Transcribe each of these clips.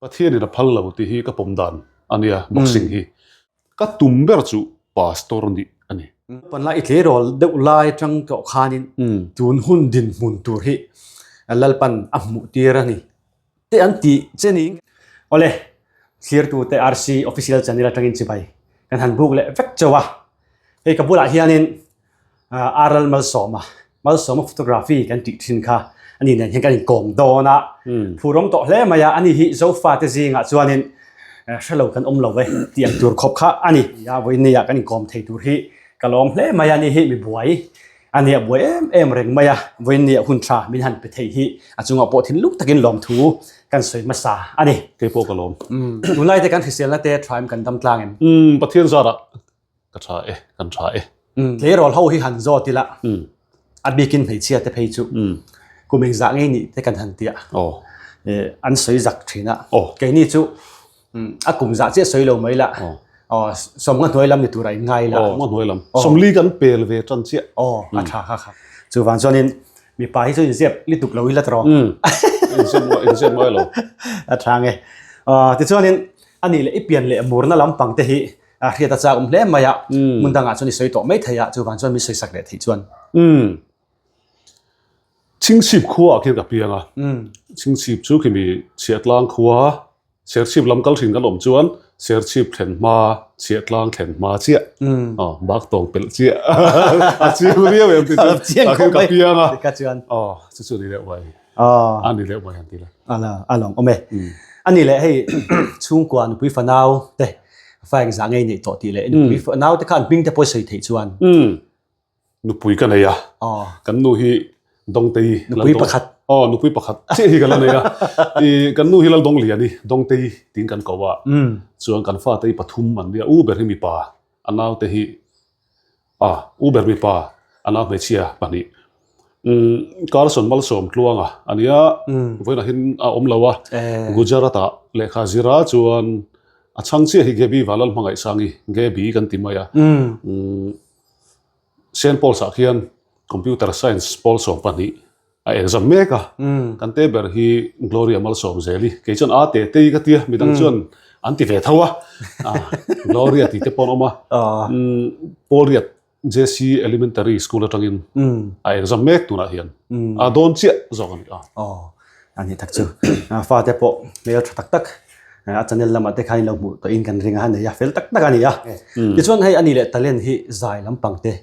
Pathianin a phal lo tih hi ka pawm dan a nia boxing hi. Ka tum ber chu pastor nih a ni. Panlai i tleirawl deuh lai atang tawh khanin tun hun dinhmun tur hi Lalpan a hmuh tir a ni te an tih che ni. Awle, thlirtute RC Official Channel atangin chibai kan han buk leh vek chauh a. Hei ka bulah hianin Aral Malsawma, Malsawma Photography kan tih thin kha ani nen hian kan inkawm dawn a, phurawm tawh hle mai a, ani hi Zofate zingah chuanin hrelo kan awm lo e tih ang tur khawp kha a ni. A vawiin ah kan inkawm thei tur hi ka lawm hle mai a, ani hi mi buai a nia buai em em reng mai a, vawiin ah hun tha min han pe thei hi a chungah pawh thinlung takin lawmthu kan sawi hmasa a ni. Kei pawh ka lawm. Tunlai te kan hriselna te tha em kan dam tlang em? Pathian zarah Ka tha e, kan tha e. Tleirawl ho hi han zawt ila, a bikin hmeichhia te phei chu kum engzah ngei nih te kan han tia an sawi zak thin a. Keini chu a kum zah chiah sawi lo mai la, sawmnga hnuai lam ni tur a inngai ila. Sawmnga hnuai lam. Sawmli kan pel ve tan chiah. Aw, a tha kha kha. Chuvang chuanin mipa hi chu inziak lutuk lo ila tawh. Inziak inziak ngai lo. A tha nge. Tichuanin a nih leh i pian leh murna lampang te hi A hriat a chak awm hle mai a, hmun dangah chuan i sawi tawh mai thei a, chuvang chuan min sawi sak leh theih chuan. Umm. Chhingchhip khua ah khian ka piang a, Chhingchhip chu khimi Chhiahtlang khua, Serchhip lam kal thin kan awm chuan Serchhip thlen hma, Chhiahtlang thlen hma chiah, aw bak tawng pelh chiah a chiang viau em tih chu ah khian ka piang a, aw chu chu a ni deuh mai. A ni deuh mai han ti la. A la a lawng awm e. A ni leh hei chhungkua nupui fanau te fa engzah ngei neih tawh tih leh nupui fanau te kha an hming te pawh i sawi theih chuan. Nupui ka nei a. Kan nu hi Dawngtei. Nupui pakhat. Aw nupui pakhat chiah hi ka la nei a. I kan nu hi Laldawng Liani Dawngtei tiin kan ko a. Chuan kan fate hi pathum an nia u ber hi mipa a naute hi A, U ber mipa a nau hmeichhia pahnih. Umm, Carson Malsawm Tluanga a nia, vawiinah hian a awm lo a, Gujarat-ah lehkha zira chuan a chhang chiah hi Gaby Valal Hmangaihsangi, Gaby kan ti mai a. Umm, Saint Paul's-ah khian Computer Science pawl 12 a exam mek a, kan te ber hi Gloria Malsawm Zeli, kei chuan a te tei ka tia, midang chuan an ti ve tho a, Gloria tih te pawh an awm a, Paul Riat JC Elementary School atangin a exam mek tunah hian a dawn chiah zawk a ni a. Aw, a ni tak chu. Fate pawh hmel tha tak tak a channel lamah te khan in lo hmuh tawhin kan ring a, nei a fel tak tak a ni a. Tichuan hei a ni leh talent hi zai lampang te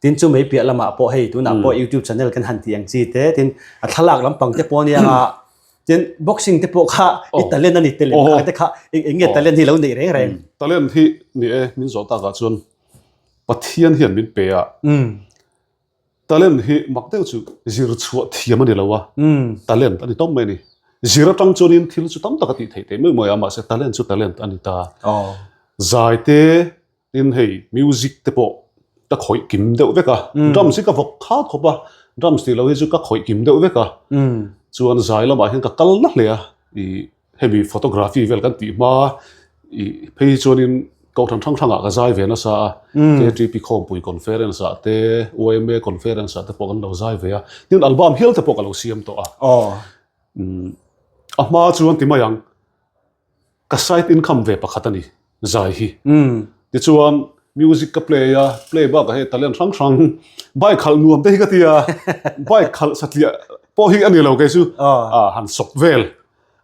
Tin chu mei piah lamah pawh hei tunah pawh YouTube channel kan han tih ang chi te tin a thlalak lampang te pawh ania a tin boxing te pawh kha i talent a ni tel em kha te kha eng eng nge talent hi lo neih reng reng. Talent hi ni e min zawh takah chuan Pathian hian min pe a talent hi mak deuh chu zir chhuah thiam a ni lo a talent a ni tawp mai a ni zir atang chuanin thil chu tam tak a tih theih teh mai mai a mahse talent chu talent a ni ta zai te Tin hei music te pawh ka khawih kim deuh vek a, drums hi ka vawk khat khawp a, drums tih loh hi chu ka khawih kim deuh vek a, chuan zai lamah hian ka kal na hle a, ih hemi photography vel kan tih hma ih phei hi chuanin kohhran hrang hrangah ka zai ve nasa a, KTP khawmpui conference ah te YMA conference ah te pawh kan lo zai ve a, tin album hial te pawh ka lo siam tawh a, a hma chuan ti mai ang. Ka side income ve pakhat a ni, zai hi. Tichuan music ka play a, play bakah hei talent hrang hrang bike khalh nuam te hi ka ti a, bike khalh satliah pawh hi a ni lo kei chu, han sawp vel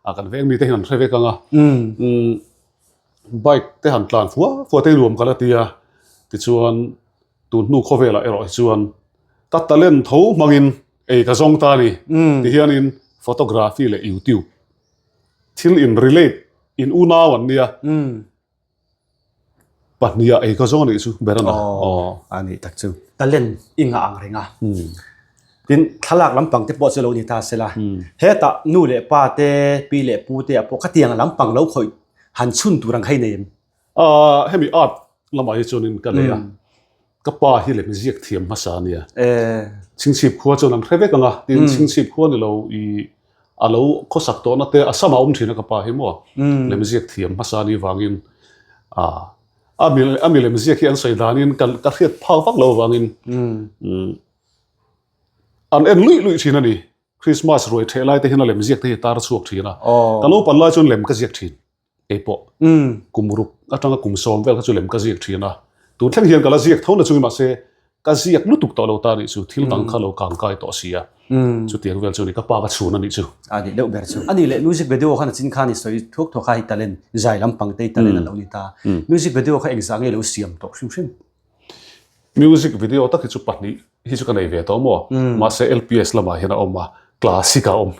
a kan veng mite hian an hre vek ang a, bike te han tlan fua fua te hi nuam ka la ti a, tichuan tun hnu khawvelah erawh hi chuan ka talent tho hmangin ei ka zawng ta a ni, tihianin photography leh youtube. Thil in relate in unau an nia. Pahniha ei ka zawng anih chu ber a na. Aw a nih tak chu. Talent i ngah ang reng a. Tin thlalak lampang te pawh chu lo ni ta se la. Hetah nu leh pa te pi leh pu te ah pawh khatiang lampang lo khawih han chhun tur ang kha i nei em? Ahh hemi art lamah hi chuanin ka nei a, ka pa hi lem ziak thiam hmasa a nia. Chhingchhip khua chuan an hre vek ang a, tin chhingchhip khua ni lo ih a lo khawsak tawhna te a samah a awm thin a ka pa hi maw lem ziak thiam hmasa a nih vangin ah a mi a mi lem ziak hi an sawi danin kan ka hriat phak vak lo vangin an en luih luih thin a ni. Christmas ruai ṭheh lai te hian a lem ziak te hi tar chhuak ṭhin a. Ka naupan lai chuan lem ka ziak ṭhin keipawh. Kum ruk aṭanga kum sawm vel kha chu lem ka ziak ṭhin a. Tun thleng hian ka la ziak tho na chungin mahse ka ziak lutuk tawh lo ta nih chu thil dang kha lo kang kai tawh si a. Chutiang vel chu a ni ka pa ka chhun a nih chu. A nih deuh ber chu. A nih leh music video khan a chin khan i sawi thuak thuak kha hi talent zai lampang te i talent a lo ni ta. Music video kha engzah nge lo siam tawh hrim hrim? Music video tak hi chu pahnih hi chu ka nei ve tawh maw? Mahse LPS lamah hian a awm a, classic a awm.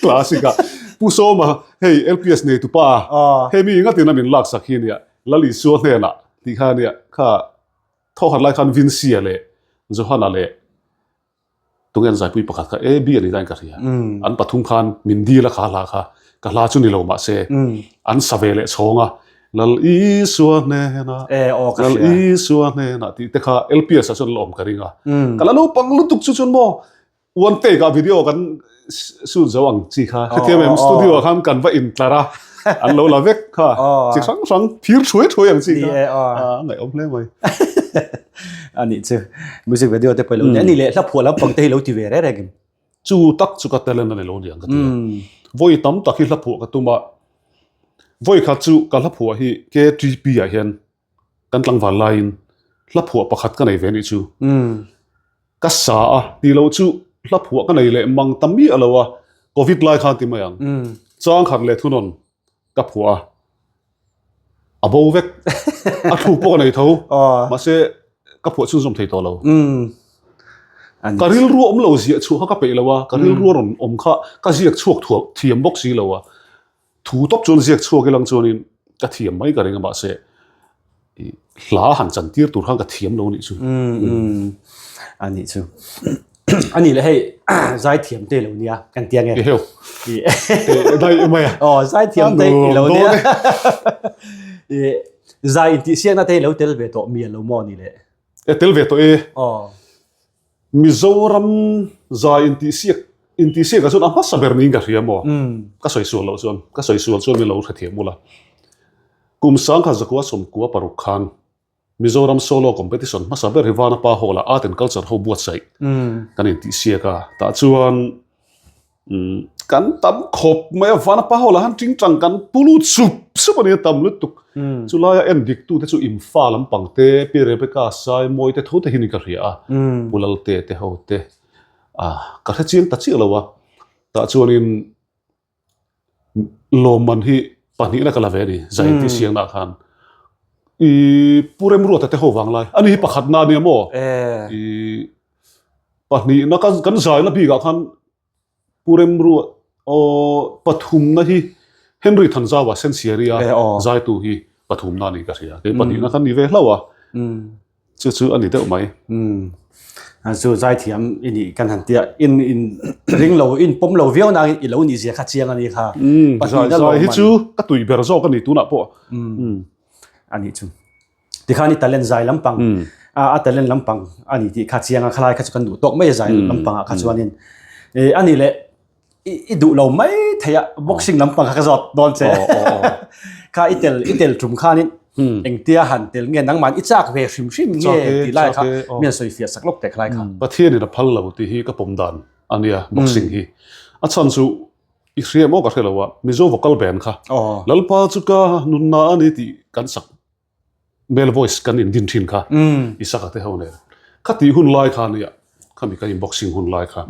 Classic a. Pu Sawma, hei LPS nei tupa, hei mi ngatin a min laksak hi nia, Lal Isua hnenah tih kha nia, kha thawkhat lai khan Vincy-a leh Johana leh Tunge an zaipui pakhat kha AB a ni tain ka hria. An pathum khan min dil a kha hla kha. Ka hla chu ni lo mahse an sa ve leh chhawng a. Lal Isua hnenah, Lal Isua hnenah tih te kha LPS ah chuan la awm ka ring a. Ka la naupang lutuk chu chuan maw one take ah video kan shoot zo ang chi kha. Hetiang em studio ah khan kan va intlar a. An lo la vek kha. Chi hrang hrang phir thuai thuai ang chi kha. A ngaihawm hle mai. A nih chu. Music video te pawh lo ni. A nih leh hla phuah lampang te hi lo ti ve reng reng em? Chu tak chu ka talent a ni lo niang ka ti a. Vawi tam tak hi hla phuah ka tum a. Vawi khat chu ka hla phuah hi KTP ah hian kan tlangval laiin hla phuah pakhat ka nei ve nih chu. Ka sa a tih loh chu hla phuah ka nei leh mang ta miah lo a. Covid lai khan ti mai ang. Chang khat leh thunawn ka phuah a. A bo vek. A thluk pawh ka nei tho. Mahse ka phuah chhunzawm thei tawh lo. Ka rilru awm lo ziah chhuah kha ka peih lo a, ka rilru a rawn awm kha ka ziak chhuak thuah thiam bawk si lo a. Thu tawp chuan ziak chhuak ilang chuanin ka thiam mai ka ring a mahse hla han chan tir tur khan ka thiam lo nih chu. A nih chu. A nih leh hei zaithiam te lo nia kan tia nge. Eheu. Dai mai a. Aw zaithiam te lo nia. Zai intihsiakna te lo tel ve tawh mial lo maw ni le. E tel ve tawh e. Aw. Mizoram zai intihsiak intihsiakah chuan a hmasa ber niin ka hria maw? Ka sawi sual loh chuan ka sawi sual chuan min lo hrethiam ula. Kum sangkhat zakua sawmkua paruk khan Mizoram solo competition hmasa ber hi Vanapa Hall ah Art and Culture ho buatsaih kan intihsiak a, tah chuan kan tam khawp mai a, Vanapa Hall ah han tingtang kan pu lut sup sup a ni a tam lutuk. Chu laia en dik tute chu Imfa lampang te, Pi Rebecca Saimawi te tho te hi ni ka hria a, Pu Lalte te ho te ka hre chiang ta chiah lo a, tah chuanin Lawmman hi pahnihna ka la ve a ni, zai tih siangna khan. I Pu Remruata te ho vang lai, ani hi pakhatna a nia maw? I pahnihna kan kan zaina bikah khan Pu Remruat aw pathumna hi Henry Thanzawa Sensiaria zaitu hi pathumna a ni ka hria. Kei pahnihna khan ni ve hlauh a. Chu chu a ni deuh mai. Umm. Chu zaithiam i nih kan han tia in in ring lo in pawm lo viau nangin i lo nih zia kha chiang a ni kha. Umm. Zai zai hi chu ka tui ber zawk a ni tunah pawh. Umm. A nih chu. Tikhan i talent zai lampang a talent lampang a ni tih kha chiang a khalai kha chu kan duh tawk mai a zai lampangah kha chuanin a nih leh i duh lo mai thei a boxing lampang kha ka zawt dawn che kha i tel i tel tum khanin engtia han tel nge nangman i chak ve hrim hrim nge ti lai kha mi an sawi fiah sak lawk tek lai kha Pathian in a phal lo tih hi ka pawm dan a nia boxing hi a chhan chu i hria maw ka hre lo a Mizo vocal band kha Lalpa chu ka nunna a ni tih kan sak Male voice kan in din thin kha Isaka te ho nen kha tih hun lai kha ania khami kan in boxing hun lai kha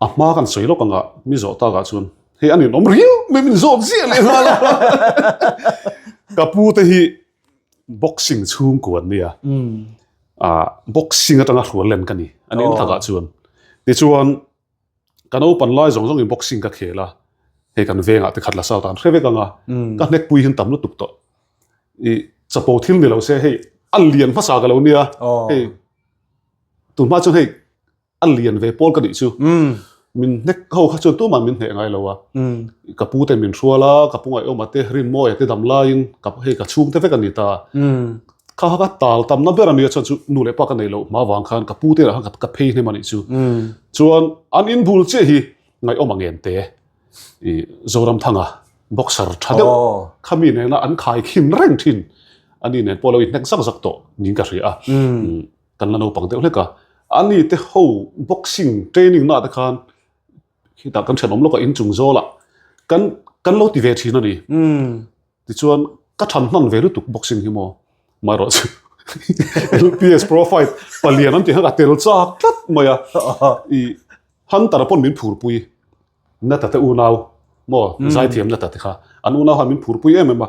a hma kan sawi lawk anga mi zawh tak ah chuan hei an in awm riau mai min zawt ziah leh nghal a ka pu te hi boxing chhungkua an nia ah boxing atanga hrual len ka ni a nih tak ah chuan tichuan Ka naupan lai zawng zawngin boxing ka khel a, hei kan vengah te khat la south ah an hre vek ang a, ka hnekpui hian tam lutuk tawh. I chapo thil ni lo se hei a lian hmasa ka lo nia, hei tunhma chuan hei a lian ve pawl ka nih chu. Min hnek ho kha chuan tumah min hneh ngai lo a, ka pu te min hrual a, ka pu ngaihawma te Rinmawia te dam laiin ka hei ka chhungte vek a ni ta. Kha kha ka tal tamna ber a nia chuan chu nu leh pa ka nei loh hma vang khan ka pu te lah khan ka phei hnem a nih chu. Chuan an in bul chiah hi ngaihawm ang em te i Zoramthanga boxer tha deuh khami nena an khai khin reng thin ani nen pawh lo inhnek zak zak tawh niin ka hria a. Kan la naupang deuh hlek a. Ani te ho boxing training na te khan khitah kan thenawm lawkah inchung zawlah kan kan lo ti ve thin a ni. Tichuan ka than hman ve lutuk boxing hi maw amaherawh chu LPS Pro Fight palian an tih kha ka tel chak tlat mai a i Hunter-a pawn min phurpui Nata te unau maw zaithiam Nata te kha an unau khan min phurpui em em a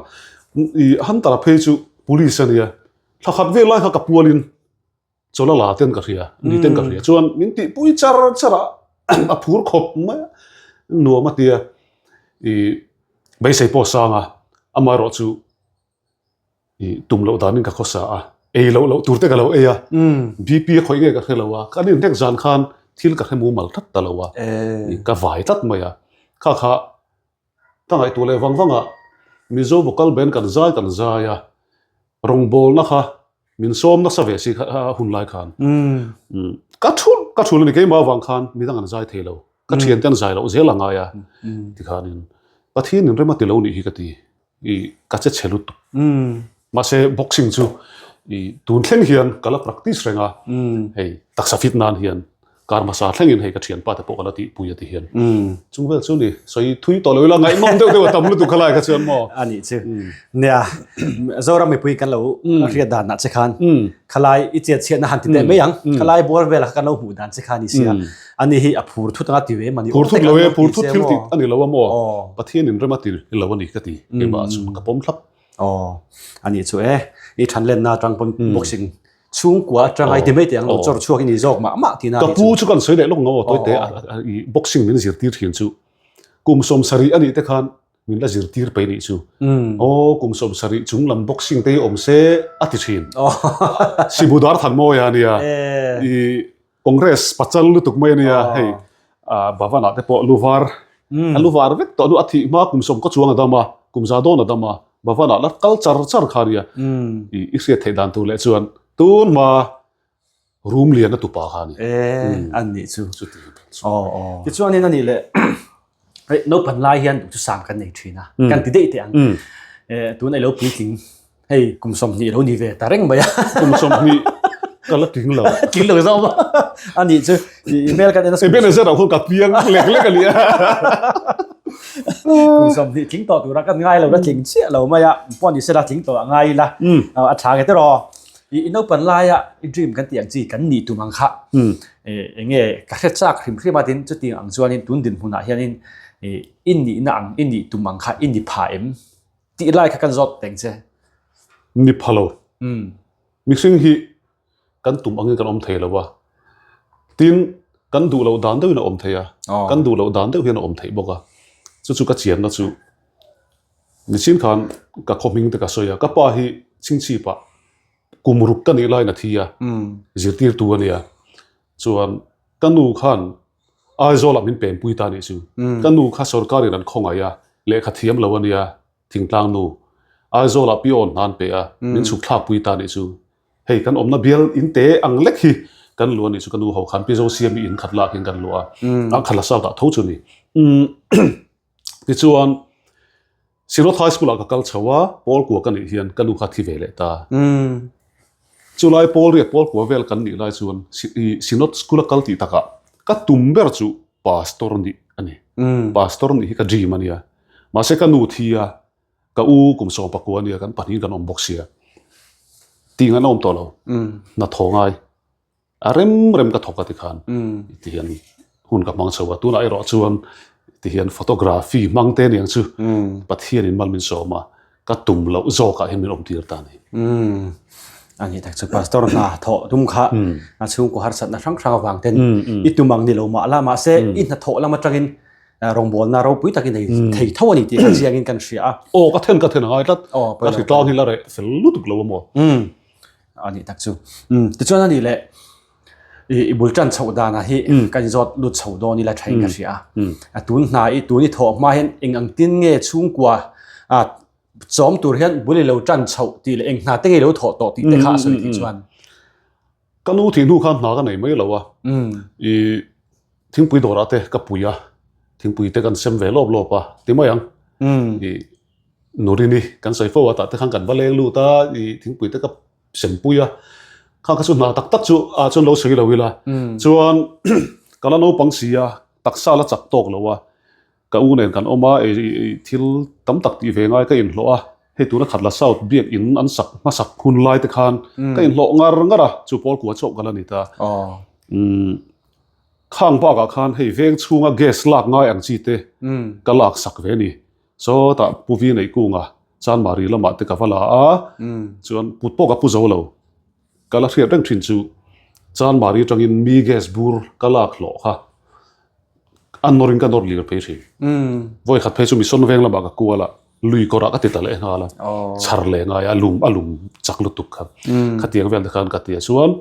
i Hunter-a phei chu police a nia thla khat vel lai kha ka pualin Chawla la ten ka hria, ni ten ka hria. Chuan min tihpui char char a, a phur khawp mai a, nuam a tia. I beisei pawh sang a, amaherawh chu i tum loh danin ka khawsa a, ei loh loh tur te ka lo ei a, BP a khawih nge ka hre lo a, kan inhnek zan khan thil ka hre mumal tlat ta lo a, ka vai tlat mai a, kha kha Ka ngaihtuah leh vang vang a, Mizo vocal band kan zai kan zai a, rawngbawlna kha min sawm nasa ve si kha hun lai khan. Ka thul ka thul a ni keimah avang khan midang an zai thei lo, ka thiante an zai loh zel a ngai a tikhanin Pathian in rem a ti lo nih hi ka ti. I ka che chhe lutuk. Mahse boxing chu i tun thleng hian ka la practice reng a, hei taksa fit nan hian kar hmasa thlengin hei ka thianpa te pawh ka la tihpui a ti hian. Chung vel chu ni sawi thui tawh lo ila ngaihnawm deuh deuh a tam lutuk khalai kha chuan maw. A nih chu. Nia, Zoram mipui kan lo hriat danah che khan khalai i chet chhiatna han ti teh mai ang. Khalai bual velah kha kan lo hmuh dan che kha ni sia. Ani hi a phur thut anga ti ve mani Phur thut lo e, phur thut thil tih a ni lo a maw? Pathian in rem a ti lo a ni ka ti. Keimah chuan ka pawm thlap. Aw, a nih chu e. I thanlenna atang pawn boxing chhungkua atanga i ti mai teh ang lo chawr chhuak i ni zawk mah mah tihna a nih chu. Ka pu chu kan sawi leh lawk ngau aw tawite i boxing min zirtir thin chu kum 70 a nih te khan min la zirtir pei nih chu. Aw kum 70 chung lam boxing te hi awm se a ti thin. Sibudar Thanmawia a nia. I Congress pachal lutuk mai a nia hei Bhavan ah te pawh luvar a luvar vek tawh a nu a thih hma kum sawm ka chuang a dam a kum za dawn a dam a Bhavan ah la kal char char kha a nia i i hriat theih dan tur leh chuan tun hma room lian a tupa kha a ni an nih chu tichuanin a nih leh hei naupang lai hian duh chu sam kan nei thin a kan ti daih teh ang tun ei lo puitling Hei kum 20 lo ni ve ta reng mai a. Kum 20 ka la tling lo. Tling lo zawk a. A nih chu i hmel kan en a. Ebenezer ah khuan ka piang lek lek a ni a. Kum 20 tling tawh tura kan ngai lo la tling chiah lo mai a. Pawh ni sela tling tawh a ngai ila. A tha nge tiraw. I naupan laia i dream kan tih ang chi kan nih tum ang kha. Enge ka hre chak hrim hrim a tin chutiang ang chuanin tun dinhmunah hianin i nihna ang i nih tum ang kha i ni pha em? Tih lai kha kan zawt teng che. Ni pha lo. Mihring hi kan tum angin kan awm thei lo a. Tin, kan duh loh dan deuhin a awm thei a. Kan duh loh dan deuh hian a awm theih bawk a. Chu chu ka chianna chu nichin khan ka khaw hming te ka sawi a. Ka pa hi chingchhipah kum ruk ka nih laiin a thi a. Zirtirtu a nia. Chuan ka nu khan Aizawlah min penpui ta nih chu. Ka nu kha sorkarin an khawngaih a, lehkha thiam lo a nia, thingtlang nu. Aizawlah pi awn hna an pe a, min chhuk thlakpui ta nih chu. Hei kan awmna bial in te ang lek hi kan luah nih chu ka nu ho khan Pi Zosiami in khat lak in kan luah a, a khat la south ah tho chu ni. Tichuan Synod High School ah ka kal chho a, pawl kua ka nih hian ka nu kha thi ve leh ta. Chulai pawl riat pawl kua vel kan nih lai chuan Synod School a kal tih takah ka tum ber chu Pastor nih a ni. Pastor nih hi ka dream a nia. Mahse ka nu thi a, ka u kum 11 a nia, kan pahnihin kan awm bawk sia. Tih ngaihna awm tawh lo. Hna thaw ngai. A rem rem ka thawk a tikhan ti hian hun ka hmang chho a, tunah erawh chuan ti hian photography hmang te aniang chu Pathianin mal min sawm a, ka tum loh zawkah hian min awm tir ta a ni. A nih tak chu Pastor hna thawh tum kha a chhungkaw harsatna hrang hrang avang ten i tum ang ni lo mah la mahse i hnathawh lam atangin rawngbawlna ropui tak i nei thei tho a ni tih kha chiangin kan hria a. Aw ka then ka then a ngai tlat, ka hritlang hi la reh fel lutuk lo a maw. A nih tak chu. Tichuan a nih leh i bul tan chhoh danah hi kan zawt lut chho dawn ila thain ka hria a. A tun hna i tun i thawh hma hian eng ang tin nge chhungkua a chawm tur hian bul i lo tan chhoh tih leh eng hna te nge i lo thawh tawh tih te kha a sawi theih chuan. Ka nu thih hnu khan hna ka nei mai lo a. I thingpui dawrah te ka pui a, thingpui te kan sem ve lawp lawp a ti mai ang. I Nurini kan sawi fo a tah te khan kan va leng lut a, i thingpui te ka sem pui a. Kha kha chu hna tak tak chu ah chuan lo sawi lo ila. Chuan ka la naupang si a, taksa la chak tawk lo a, ka u nen kan awm a, thil tam tak tih ve ngai ka inhlawh a, hei tuna Khatla South biak in an sak hmasak hun lai te khan ka inhlawh ngar ngar a, chu pawl kua chauh ka la ni ta. Khang bakah khan hei veng chhunga gas lak ngai ang chi te ka lak sak ve a ni. Sawtah Pu Vi Neihkunga Chanmari lamah te ka va la a, chuan put pawh ka pu zo lo. Ka la hriat reng thin chu Chanmari atangin mi gas bur ka lak hlawh kha a nawrin ka nawr lir phei thin. Vawi khat phei chu Mission Veng lamah ka kual a, lui kawrah ka ti ta leh nghal a, chhar leh ngai a, lum a lum chak lutuk kha. Khatiang vel te khan ka ti a, chuan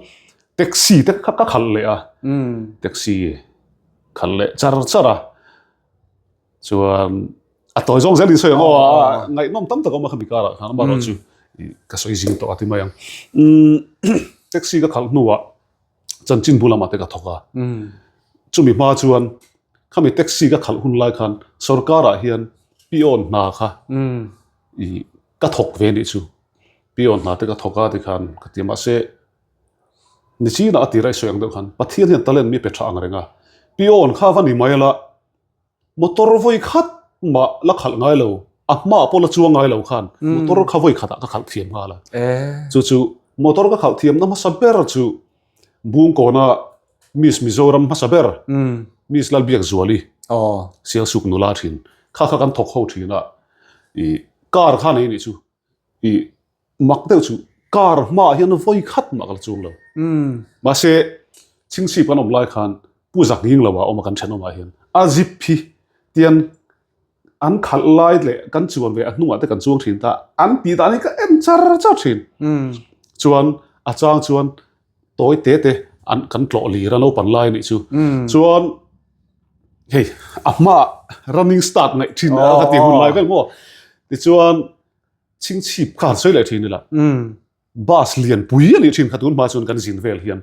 taxi te kha ka khalh leh a, taxi khalh leh char char a. Chuan a tawi zawng zel in sawi ang aw a ngaihnawm tam tak a awm a khami karah khan amaherawh chu ka sawi zing tawh a ti mai ang. Taxi ka khalh hnuah chanchin bu lamah te ka thawk a. Chumi hma chuan khami taxi ka khalh hun lai khan sorkarah hian peon hna kha ka thawk ve nih chu. Peon hna te ka thawk a tikhan ka ti a mahse nichinah a tira i sawi ang deuh khan Pathian hian talent mi pe tha ang reng a. Peon kha va ni mai la. Motor vawi khat mah la khalh ngai lo, a hmaah pawh la chuang ngai lo khan motor kha vawi khatah ka khalh thiam nghal a. Chu chu motor ka khalh thiamna hmasa ber chu Bungkawna Miss Mizoram hmasa ber Miss Lalbiakzuali Sialsuk nula thin kha kha kan thawk ho thin a, ih car kha nei nih chu ih mak deuh chu car hmaah hian vawi khat mah ka la chuang lo. Mahse chhingchhip kan awm lai khan Pu Zak Ying lo ah awm a kan thenawmah hian a zip hi tian an khalh lai leh kan chuan ve a hnungah te kan chuang thin ta an tih dan hi ka en char char thin. Chuan a chang chuan tawi te te an kan tlawh lir a naupang lai anih chu. Chuan hei a hmaah running start ngaih thin a ka ti hun lai vel maw. Tichuan Chhingchhip kha han sawi leh thin ila. Bus lian pui a nih thin kha tun hma chuan kan zin vel hian.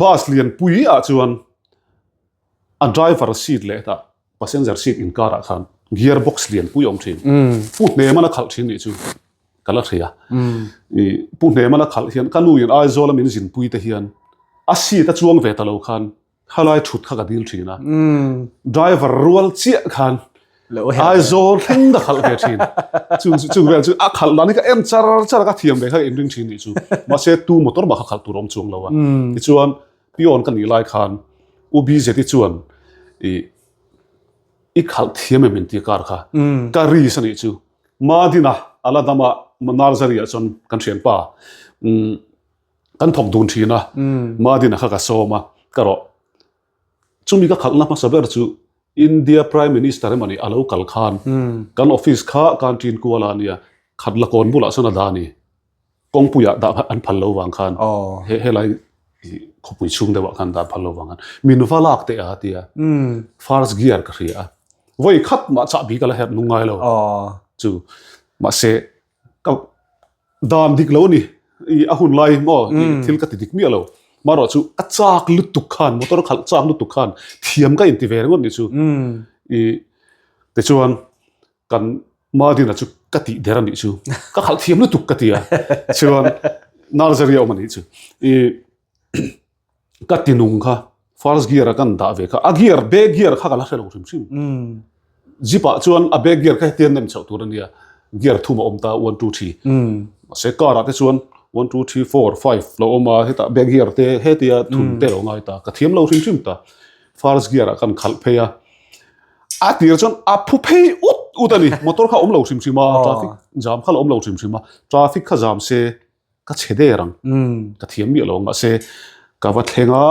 Bus lian pui ah chuan a driver seat leh tah passenger seat inkarah khan gear box lian pui a awm thin. Pu Hneman a khalh thin nih chu ka la hria. Pu Hneman a khalh hian ka nu in Aizawl a min zin pui te hian a seat a chuang ve ta lo khan Khalai thut kha ka dil thin a. Driver rual chiah khan Aizawl thleng ka khalh ve thin. Chung chung vel chu a khalh dan hi ka en char char a ka thiam ve kha ka inring thin nih chu. Mahse tu motor mah kha khalh tur a awm chuang lo a. Tichuan peon ka nih lai khan U BZ-i chuan i i khalh thiam em inti car kha ka risk a nih chu. Madina a la dam a Nursery ah chuan kan thianpa Kan thawk dun thin a, Madina kha ka sawm a, ka rawh. Chumi ka khalhna hmasa ber chu India Prime Minister emaw ni a lo kal khan kan office kha canteen kual a nia, khat la kawn bulah chuan a dah a ni. Kawngpuiah dah an phal lo vang khan he helai khawpui chhung deuhah khan dah phal lo vang khan min va lak teh a tia first gear ka hria a, vawi khat mah chahbi ka la herh nung ngai lo chu mahse Ka dan dik lo a ni. I a hun lai maw i thil ka ti dik miah lo. Marawh chu a chak lutuk khan motor khalh chak lutuk khan thiam ka inti ve ringawt nih chu. I tichuan kan Madina chu ka tih der a nih chu. Ka khalh thiam lutuk ka ti a. Chuan nursery a awm a nih chu. I ka ti nung kha first gear a kan dah ve kha a gear back gear kha ka la hre lo hrim hrim jeep ah chuan a back gear kha hetiang nem chhoh tur ania gear thum a awm ta 1 2 3 mahse car ah te chuan 1 2 3 4 5 lo awm a hetah back gear te hetia thum te lo ngai ta ka thiam lo hrim hrim ta first gear ah kan khalh phei a a tir chuan a phu phei ut ut ani motor kha awm lo hrim hrim a traffic jam kha la awm lo hrim hrim a traffic kha jam se ka chhe der ang ka thiam miah lo ang mahse ka va thleng a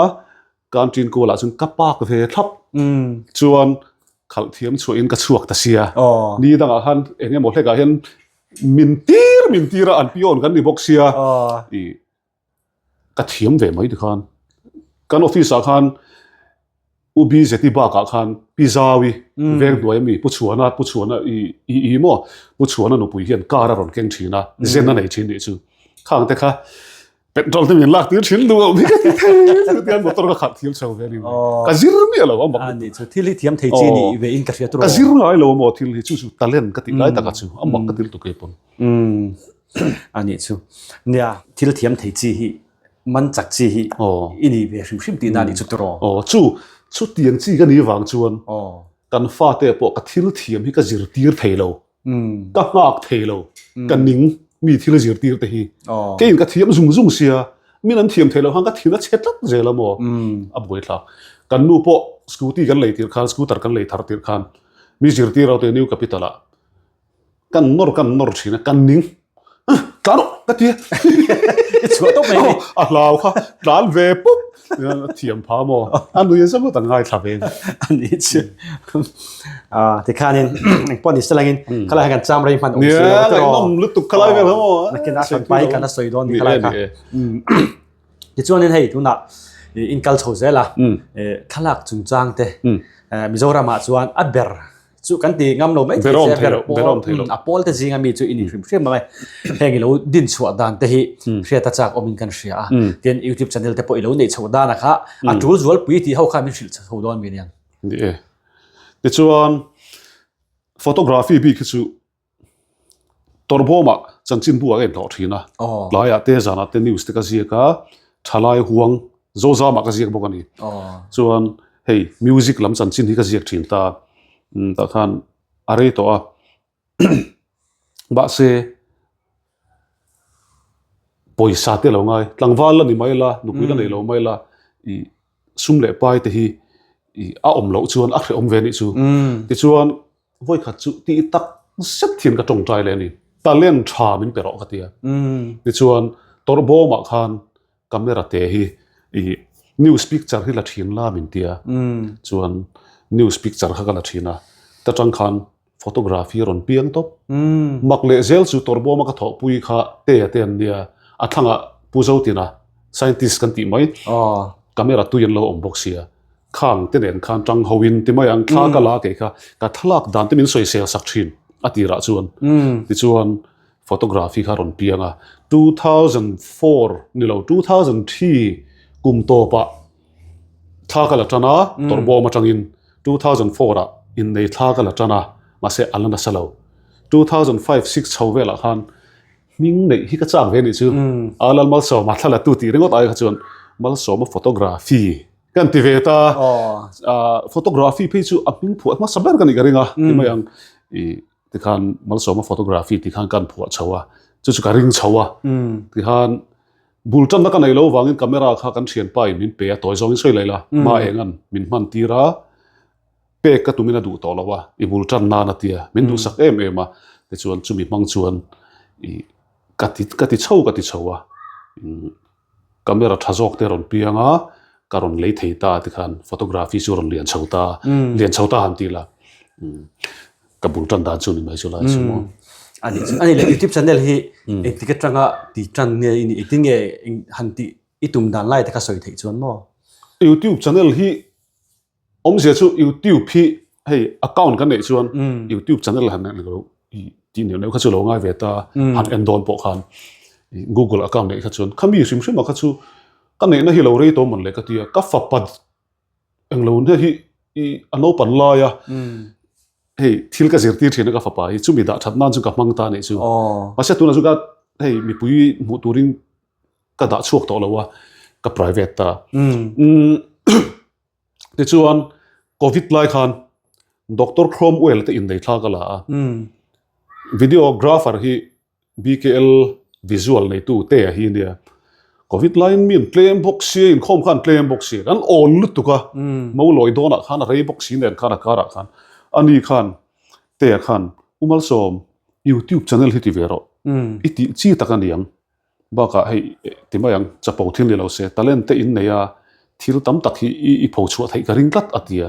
canteen kualah chuan ka park ve thlap chuan khalh thiam chhuahin ka chhuak ta sia ni dangah khan eng emaw hlekah hian min tir min tir a an peon kan ni bawk sia ih ka thiam ve mai tikhan kan office ah khan U BZI bakah khan Pi Zaui veng hnuai ami Pu Chhuana, Pu Chhuana i i i maw? Pu Chhuana nupui hian car a rawn keng thin a, zen a nei thin nih chu. Khang te kha petrol te min lak tir thin duh lo hi ka ti thei chu tian motor ka khalh thiam chho ve ni mai. Ka zir miah lo a mak. A nih chu thil hi thiam thei chi nih ve in ka hria tur. Ka zir ngai lo maw thil hi chu chu talent ka tih lai taka chu a mak ka ti lutuk kei pawn. A nih chu. Nia thil thiam thei chi hi. man chak chi hi i ni ve hrim hrim tihna a nih chu tiraw? Aw, chu chutiang chi ka nih vang chuan kan fate pawh ka thil thiam hi ka zirtir thei lo, ka nghak thei lo, ka ning mi thil zirtir te hi. Keiin ka thiam zung zung sia, min an thiam thei lo khan ka thin a chhe tlat zel a maw? A buaithlak. Kan nu pawh scooty kan lei tirh khan, scooter kan lei thar tirh khan mi zirtir ho te New Capital ah Kan nawr kan nawr thin a, kan ning. Tlan rawh ka ti a. I chhuah tawp mai ni. A hlau kha tlan ve pup. A thiam pha maw? A nui a zam a kan ngaithla ve. A ni chu. Tikhanin engpawh ni selangin khalai kha kan cham rei hman awm si lo tiraw. Ngaihnawm lutuk khalai vel kha maw. Nakin a hran pai kan a sawi dawn ni khalai kha. Tichuanin hei tunah in kal chho zel a, thlalak chungchang te Mizoramah chuan a ber chu kan ti ngam lo mai thei se ber pawl a pawl te zinga mi chu i ni hrim hrim mai heng i lo din chhuah dan te hi hriat a chak awmin kan hria a tin youtube channel te pawh i lo neih chhoh dan a kha a tul zual pui tih ho kha min hrilh chho dawn mi aniang ni e tichuan photography bik hi chu Tawrhbawmah chanchinbu ah ka inhlawh thin a, tlaiah te zanah te news te ka ziak a, thalai huang Zozamah ka ziak bawk a ni. Chuan hei music lam chanchin hi ka ziak thin ta, tah khan a rei tawh a, mahse pawisa te lo ngai, tlangval la ni mai la, nupui la nei lo mai la, ih sum leh pai te hi ih a awm loh chuan a hrehawm ve a nih chu. Tichuan Vawikhat chu tih tak zet hian ka tawngtai leh a ni. Talent tha min pe rawh ka ti a. Tichuan tawrhbawmah khan camera te hi ih news picture hi la thin la min ti a. Chuan news picture kha ka la thin a. Ta tang khan photography a rawn piang tawp. Mak leh zel chu tawrhbawma ka thawhpui kha te a te an nia. A thlangah Pu Zotina scientist kan tih mai camera tui an lo awm bawk sia. Khang te nen khan tang ho in ti mai ang thla ka la kei kha ka thlalak dan te min sawisel sak thin a tirah chuan tichuan photography kha rawn piang a 2004 ni lo 2003 kum tawpah thla ka la tan a tawrhbawm atangin 2004 ah innei thla ka la tan a mahse a la nasa lo 2005 6 chho velah khan hming neih hi ka chak ve anih chu a Lalmalsawma thla la tu tih ringawt ai kha chuan Malsawma photography Kan ti ve ta, photography phei chu a hming phuah hmasa ber ka nih ka ring a, ti mai ang i tikhan Malsawma photography tih khan kan phuah chho a, chu chu ka ring chho a, tikhan bul tanna ka nei lo vangin camera kha kan thianpa in min pe a, tawi zawngin sawi leh la, hma eng an min hman tir a, pek ka tumin a duh tawh lo a, i bul tan nan a tia, min duhsak em em a, tichuan chumi hmang chuan i ka ti ka ti chho ka ti chho a. Camera tha zawk te rawn piang a, ka rawn lei thei ta tikhan photography chu rawn lian chho ta, lian chho ta han ti la, ka bul tan dan chu ni mai chu lai chu maw. A ni chu, a ni le YouTube channel hi engtik atanga ti tan nge i nih, engtin nge han tih i tum dan lai te kha sawi theih chuan maw? YouTube channel hi Awmzia chu YouTube hi hei account kan neih chuan YouTube channel han neih lo tih neuh neuh kha chu lo ngai ve ta han en dawn pawh khan Google account neih kha chuan khami hrim hrim ah kha chu ka neihna hi lo rei tawh mawn le ka tia ka fapa englo nia hi i a naupan lai a hei thil ka zirtir thin a ka fapa hi chumi dah that nan chu ka hmang ta neih chu mahse tunah chu ka hei mipui hmuh turin ka dah chhuak tawh lo a ka private ta. Tichuan, Covid lai khan Doctor Cromwell te innei thla ka la a. Videographer hi BKL visual neitu te a hi nia. Covid laiin mi an tlem bawk sia, inkhawm kha an tlem bawk sia. Kan awl lutuk a, mo lawi dawnah khan a rei bawk si nen khan a karah khan ani khan Tea khan U Malsawm YouTube channel hi ti ve rawh. I tih chi tak a niang. Bakah hei ti mai ang, chapo thil ni lo se, talent te in nei a, thil tam tak hi i pho chhuah theih ka ring tlat a ti a,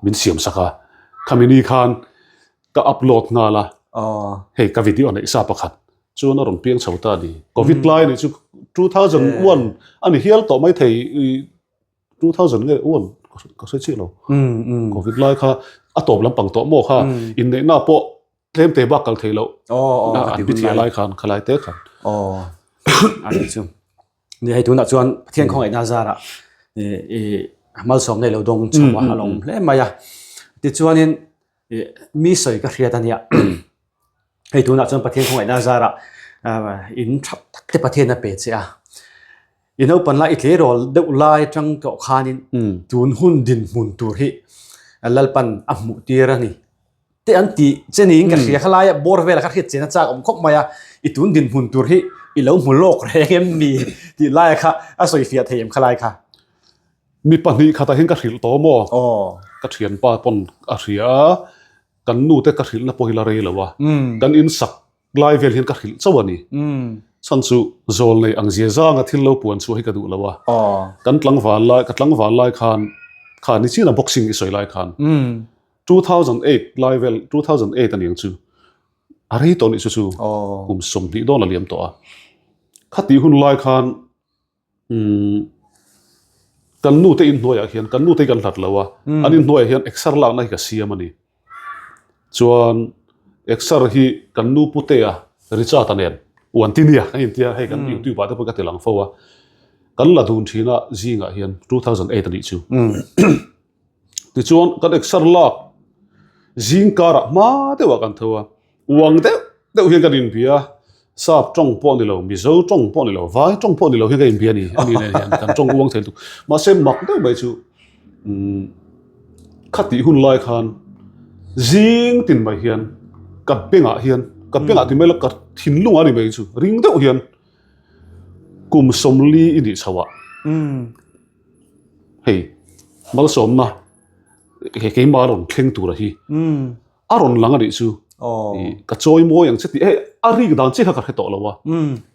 min siam sak a. Khami ni khan ka upload nghal a, hei ka video neih sa pakhat chuan a rawn piang chho ta a ni. Covid lai a nih chu 2001 a ni hial tawh mai thei, 2000 nge 1 ka sawi chiah lo. Covid lai kha a tawp lampang tawh maw kha, inneihna pawh Tlem te bak kal thei loh. Aw aw an bithia lai khan khalai te khan. Aw ani chu. Ni hei tunah chuan Pathian khawngaihna zarah i malsawm nei lo dawng chho a a lo awm hle mai a. Tichuanin mi sawi ka hriat ania. Hei tunah chuan Pathian khawngaihna zarah in tha tak te Pathian a pe che a. I naupan lai i tleirawl deuh lai atang tawh khanin tun hun dinhmun tur hi Lalpan a hmuh tir a ni te an tih che niin ka hria kha laia bawr vela kha hriat chen a chak awm khawp mai a, i tun dinhmun tur hi i lo hmu lawk reng em ni tih laia kha a sawi fiah thei em kha lai kha. Mi pahnihkhatah hian ka hrilh tawh maw? Ka thianpa pawn a hria a, kan nute ka hrilhna pawh hi la rei lo a, kan insak lai vel hian ka hrilh chauh a ni. Chhan chu zawl nei ang zia zanga thil lo puan chhuah hi ka duh lo a. Kan tlangval lai, ka tlangval lai khan, kha ni chian a boxing i sawi lai khan, 2008 lai vel, 2008 a ni ang chu, a rei tawh nih chu chu, kum 20 dawn a liam tawh a. Khatih hun lai khan Kan nute inhnuaiah hian kan nute hi kan hlat lo a, an inhnuaiah hian exer lakna hi ka siam a ni. Chuan exer hi kan nu putea Richard-a nen Uantinia kan intia hei kan YouTube ah te pawh ka ti lang fo a, kan la dun thin a zingah hian 2008 a nih chu. Tichuan kan exer lak zing karah hma deuhah kan tho a, uang deuh deuh hian kan inbia a, sap tawng pawh a ni lo, Mizo tawng pawh a ni lo, vai tawng pawh a ni lo hian kan inbia a ni, a ni nen hian kan tawng uang thei lutuk. Mahse mak deuh mai chu umm khatih hun lai khan zing tin mai hian ka bengah hian ka bengah ti mai la ka thinlungah a ni mai chu ring deuh hian kum 40 i nih chho ah hei malsawmna he keimah rawn thleng tura hi a rawn lang a nih chu ka chawi mawi ang che tih hei a rik dan chiah kha ka hre tawh lo a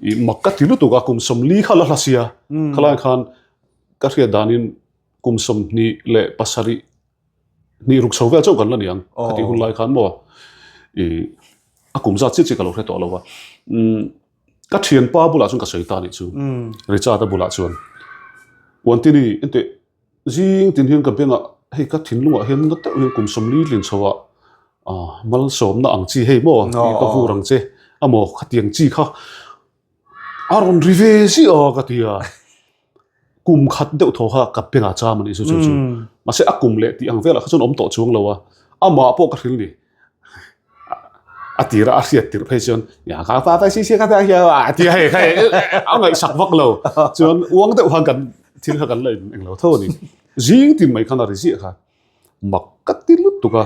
i mak ka ti lutuk a kum 40 kha la hla sia khalai khan ka hriat danin kum 27 hnih ruk chho vel chauh kan la ni ang khatih hun lai khan maw i a kum zat chiah chiah ka lo hre tawh lo a ka thianpa bulah chuan ka sawi ta a nih chu Richard-a bulah chuan Uantini enteh Zing tin hian ka bengah hei ka thinlungah hian na deuh hian kum 40 tlin chho ah ah malsawmna ang chi hei maw tih ka vur ang che a maw khatiang chi kha a rawn ri ve ziah a ka ti a kum khat deuh thaw kha ka bengah cham a nih chu chu chu mahse a kum leh tih ang velah kha chuan awm tawh chuang lo a amah pawh ka hrilh ni. A tira a hriat tirh phei chuan ya ka pa pa si si ka ta hian a ti hei hei a ngaihsak vak lo chuan uang deuh khan kan thil kha kan la in englo tho a ni zing tin mai khan a ri ziah kha mak ka ti lutuk a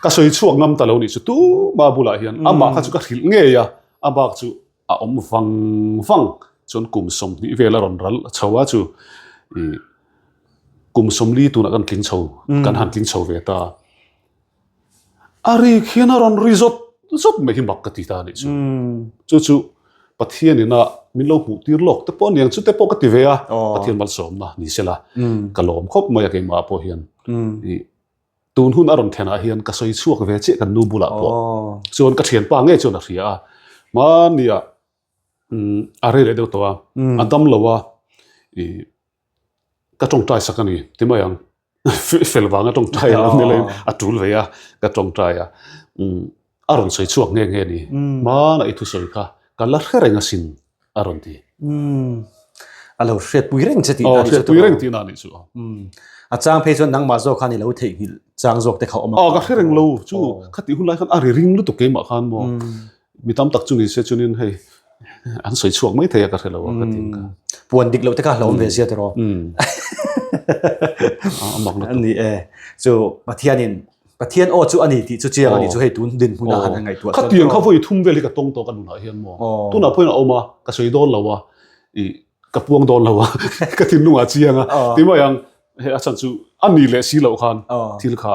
ka sawi chhuak ngam ta lo nih chu tuma bulah hian amah kha chu ka hrilh ngei a a bak chu a awm vang vang chuan kum 20 vel a rawn ral chho a chu ih kum 40 tunah kan tling chho kan han tling chho ve ta. A rik hian a rawn ri zawt zawt mai hi mak ka ti ta a nih chu. Chu chu Pathian ina min lo hmuh tir lawk te pawh aniang chu te pawh ka ti ve a, Pathian malsawmna ni sela ka lawm khawp mai a keimah pawh hian. Ih tun hun a rawn thlenah hian ka sawi chhuak ve chiah kan nu bulah pawh chuan ka thianpa ngei chuan a hria a, hmaniah a rei leh deuh tawh a, a dam lo a ih ka tawngtai sak a ni ti mai ang. Fel vanga tawngtai a lo ni laiin a tul ve a, ka tawngtai a. A rawn sawi chhuak nghe nghe a ni. Hmana i thusawi kha ka la hre reng asin a rawn ti. A lo hriatpui reng che tihna a nih chu. Hriatpui reng tihna a nih chu. A chang phei chuan nangmah zawk khan i lo theihnghilh chang zawk te kha awm a. Aw ka hre reng lo chu khatih hun lai khan a ri ring lutuk keimah khan maw. Mi tam tak chu ni se chuanin hei an sawi chhuak mai thei a ka hre lo a ka ti ang. Puan dik loh te kha hlauhawm ve zia tiraw. A mak lutuk. Ani e. Chu Pathianin Pathian aw chu a ni tih chu chiang a ni chu hei tun dinhmun ah han ngaihtuah chuan. Khatiang kha vawi thum vel hi ka tawng tawh ka nunah hian maw. Tunah pawhin a awm a, ka sawi dawn lo a, i ka puang dawn lo a, ka thinlungah chiang a. Ti mai ang hei a chhan chu a ni leh si loh khan thil kha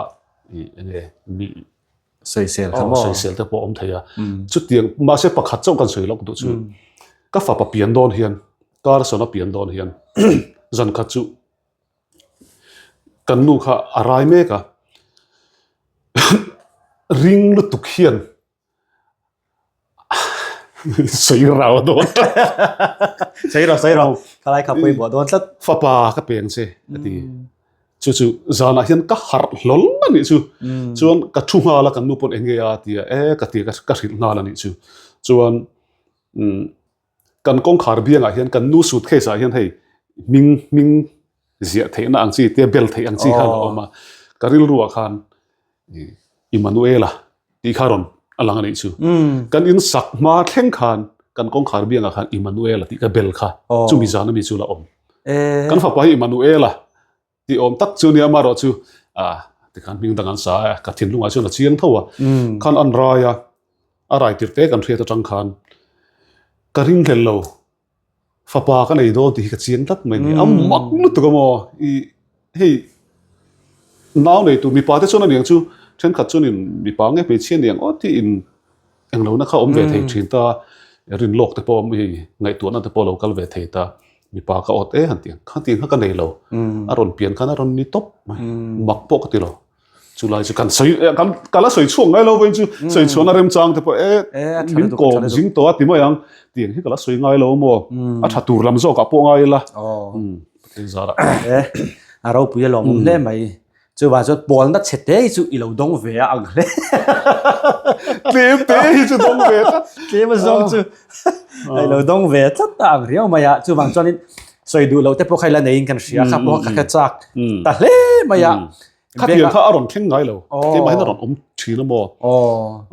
i enge mi Sawisel kha maw? Sawisel te pawh awm thei a. Chutiang, mahse pakhat chauh kan sawi lawk duh chu, ka fapa pian dawn hian, Carson a pian dawn hian, zan khat chu kan nu kha a rai mek a, ring lutuk hian Sawi rau dawn tlat. Sawi rau, sawi rau. Khalai kha pawimawh dawn tlat. Fapa ka peng che a ti. Chu chu zanah hian ka harh hlawl a nih chu. Chuan ka thu nghal a kan nu pawn eng nge a ti a, e ka ti a ka hrilh nghal a nih chu. Chuan kan kawngkhar biangah hian kan nu suitcase ah hian hei hming hming ziah theihna ang chi te bel theih ang chi khan a awm a. Ka rilruah khan Immanuela tih kha rawn a lang a nih chu. Kan in sak hma thleng khan kan kawngkhar biangah khan Immanuela tih ka bel kha chumi zan ami chu la awm. Kan fapa hi Immanuela tih awm tak chu nia amaherawh chu ah tikhan hming dang an sa a ka thinlungah chuan a chiang tho a khan an rai a a rai tirh te kan hriat atang khan ka ringhlel lo fapa ka nei dawn tih hi ka chiang tlat mai a ni a mak lutuk a maw i hei nau nei tur mipa te chuan aniang chu thenkhat chuanin mipa nge hmeichhia aniang aw tiin Englohna kha awm ve thei thin ta, rin lawk te pawh awm hei ngaihtuahna te pawh lo kal ve thei ta, mipa ka awt e han ti ang, khatiang kha ka nei lo, a rawn pian khan a rawn ni tawp mai, mak pawh ka ti lo, chulai chu kan sawi kan ka la sawi chhuak ngai lo vawiin chu sawi chhuahna remchang te pawh e min kawm zing tawh a ti mai ang, tiang hi ka la sawi ngai lo maw, a tha tur lam zawkah pawh ngai ila, Pathian zarah. E a ropui a lawmawm hle mai. Chuvang chuan pawlna chhe te hi chu i lo dawng ve a ang hle. Tlem te hi chu dawng ve tlat. Tlem a zawng chu i lo dawng ve tlat a ang riau mai a. Chuvang chuanin sawi duh loh te pawh kha i la neiin kan hria kha pawh ka hre chak ta hle mai a. Khatiang kha a rawn thleng ngai lo. Keimah hian a rawn awm thin a maw?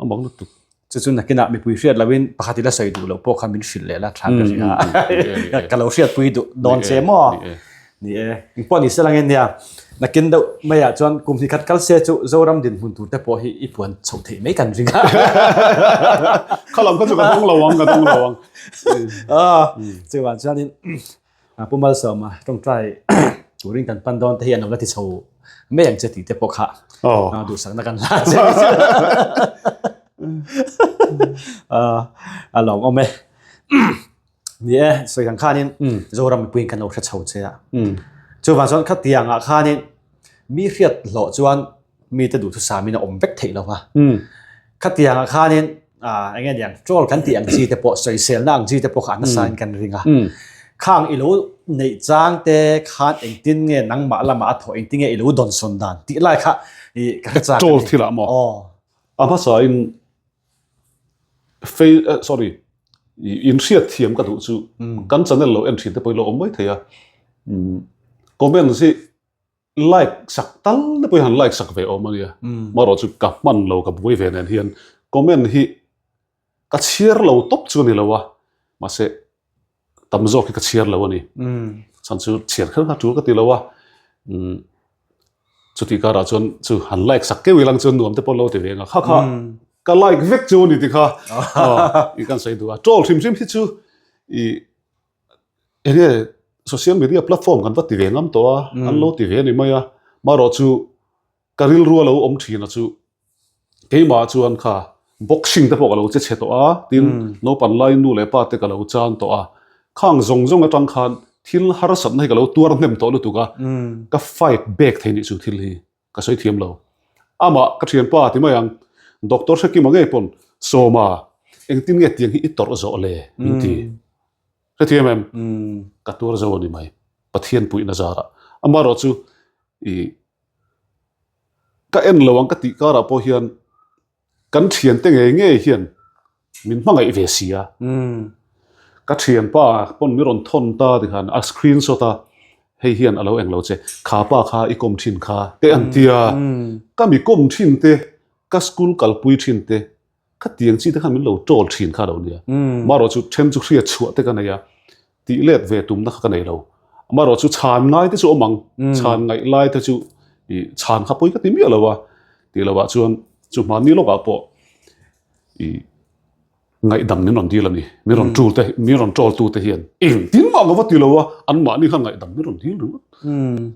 A mang lutuk. Chu chu nakinah mipui hriat loin pakhat ila sawi duh loh pawh kha min hrilh leh la tha ka hria. Ka lo hriatpui duh dawn che maw? Ni e. Engpawh ni se langin nia nakin deuh maiah chuan kum hnih khat kal se chu Zoram dinhmun tur te pawh hi i puan chhoh theih mai kan ring a. Kha lam kha chu ka dawng lo ang, ka dawng lo ang. Chuvang chuanin Pu Malsawma tawngtai turin kan pan dawn te hi an lo la ti chho mai ang che tih te pawh kha duhsakna kan hla che. A lawm awm e. Ni e, sawi ang khanin Zoram mipuiin kan lo hre chho che a. Chuvang chuan khatiangah khanin mi hriat hlawh chuan mite duhthusamin a awm vek theih lo va. Khatiangah khanin eng nge niang troll kan tih ang chi te pawh sawiselna ang chi te pawh kha an nasa in kan ring a. Khang i lo neih chang te khan engtin nge nangmah lamah a thawh engtin nge i lo dawnsawn dan tih lai kha i ka hre chak a ni. Troll thil ah maw? A hmasa in sorry in hriat thiam ka duh chu kan channel lo en thin te pawh i lo awm mai thei a. Comments hi Like sak tal te pawhin han like sak ve awm a nia. Marawh chu ka hman lo ka buai ve nen hian comment hi ka chhiar lo tawp chu a ni lo a, mahse tam zawk hi ka chhiar lo a ni. Chhan chu chhiar kher kha tul ka ti lo a, chutih karah chuan chu han like sak keuh ilang chuan nuam te pawh lo ti ve ang a, kha kha ka like vek chu a ni ti kha i kan sawi duh a. Troll hrim hrim hi chu i Enge social media platform kan va ti ve ngam tawh a, an lo ti ve a ni mai a, marawh chu ka rilru a lo awm thin a chu keimah chuan kha boxing te pawh ka lo che chhe tawh a, tin naupang lai nu leh pa te ka lo chan tawh a, khang zawng zawng atang khan thil harsatna hi ka lo tuar hnem tawh lutuk a, ka fight back thei nih chu thil hi. Ka sawi thiam lo. Amah ka thianpa ti mai ang, Doctor Hrekima ngei pawn, Sawma, engtin nge tiang hi i tawrh zawh le? min ti. Hrethiam em? Ka tuar zo a ni mai. Pathian puihna zarah. Amaherawh chu i ka en lo ang ka tih karah pawh hian Kan thiante ngei ngei hian min hmangaih ve si a. Ka thianpa pawn min rawn thawn ta ti khan a screenshot a, hei hian a lo eng lo che, kha pa kha i kawm thin kha te an ti a. Ka mi kawm thin te, ka school kalpui thin te, ka tiang chi te khan min lo troll thin kha a lo nia. Marawh chu then chu hriat chhuah te ka nei a, tih let ve tumna kha ka nei lo. Amaherawh chu chhan ngai te chu awm ang, chhan ngaih lai te chu ih chhan kha pawi ka ti miah lo a, tih lovah chuan chu hmanni lawkah pawh ih ngaihdam min rawn dil a ni, min rawn tul te, min rawn troll tu te hian engtin mah ka va ti lo a, anmahni khan ngaihdam min rawn dil ringawt.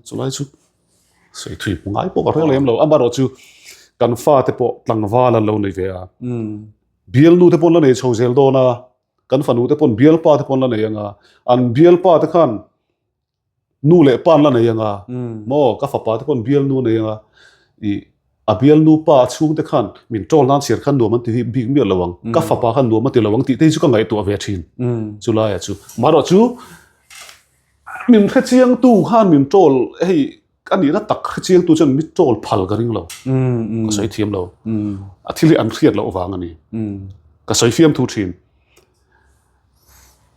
Chulai chu sawi thui hmu ngai pawh ka hre lem lo, amaherawh chu kan fate pawh tlangval an lo nei ve a, bialnu te pawh an la nei chho zel dawn a, Kan fanu te pawn bialpa te pawn la nei anga, an bialpa te khan nu leh pa an la nei anga, maw ka fapa te pawn bialnu a nei anga, ih a bialnu pa a chhung te khan min troll nan chhiar khan nuam an ti bik miah lo ang, ka fapa khan nuam a ti lo ang tih te hi chu ka ngaihtuah ve thin chu laiah chu. Marawh chu min hrechiangtu khan min troll hei A nihna tak hrechiangtu chuan mi troll phal ka ring lo. Ka sawi thiam lo. A thil hi an hriat loh vang a ni. Ka sawi fiam thu thin.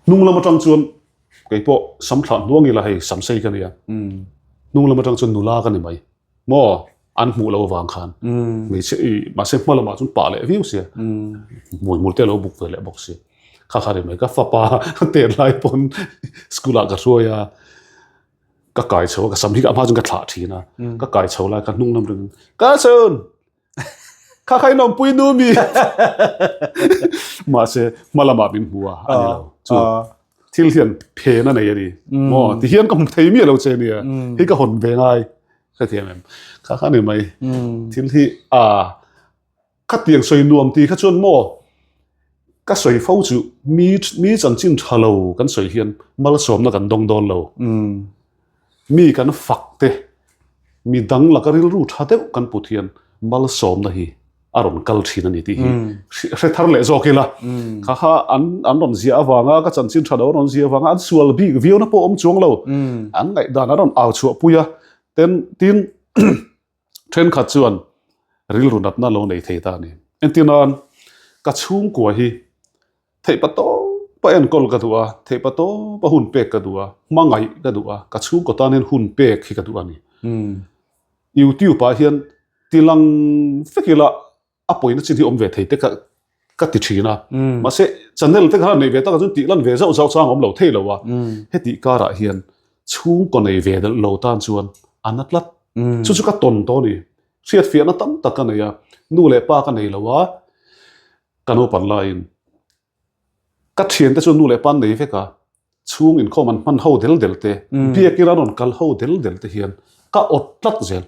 Hnung lam atang chuan kei pawh sam thlah hnuang ila hei sam sei ka nia. Hnung lam atang chuan nula ka ni mai. Maw an hmuh loh vang khan. Hmeichhe i mahse hma lamah chuan pah leh viau sia. Hmui hmul te a lo buk ve leh bawk si. Kha kha ri mai ka fapa tet lai pawn school ah ka hruai a. Ka kai chho a, ka sam hi a hma chuan ka thlah thin a, ka kai chho lai ka hnung lam ring ka chhun kha kha in awmpui nu mi mahse hma lamah min hmu a a ni lo chu thil hian phen a nei a ni maw ti hian ka hmu thei miah lo che nia hei ka hawn ve ngai ka ti em em kha kha ni mai thil hi a Khatiang sawi nuam ti kha chuan maw ka sawi fo chu mi mi chanchin tha lo kan sawi hian malsawmna kan dawng dawn lo. Mi kan fak te mi dang laka rilru tha deuh kan put hian malsawmna hi a rawn kal thin a ni tih hi hre thar leh zawk ila. Kha kha an an rawn ziah avanga ka chanchin tha lo an rawn ziah avanga an sual bik viauna pawh awm chuang lo. An ngaihdan an rawn au chhuah pui a ten tin Thenkhat chuan rilru natna lo nei thei ta a ni. Entir nan, ka chhungkua hi theihpa tawpa enkawl ka duh a, theihpa tawpa hun pek ka duh a, hmangaih ka duh a, ka chhungkaw tan hian hun pek hi ka duh a ni. YouTube ah hian tilang vek ila a pawina chin hi awm ve thei te ka ka ti thin a mahse channel te kha nei ve tak chuan tih lan ve zauh zauh chang awm lo thei lo a heti karah hian chhungkaw nei ve lo tan chuan a na tlat chu chu ka tawn tawh a ni hriatfiahna tam tak ka nei a nu leh pa ka nei lo a ka naupan laiin Ka thiante chu nu leh pa an nei vek a, chhung inkhawm an hman ho del del te, biakin an rawn kal ho del del te hian ka awt tlat zel.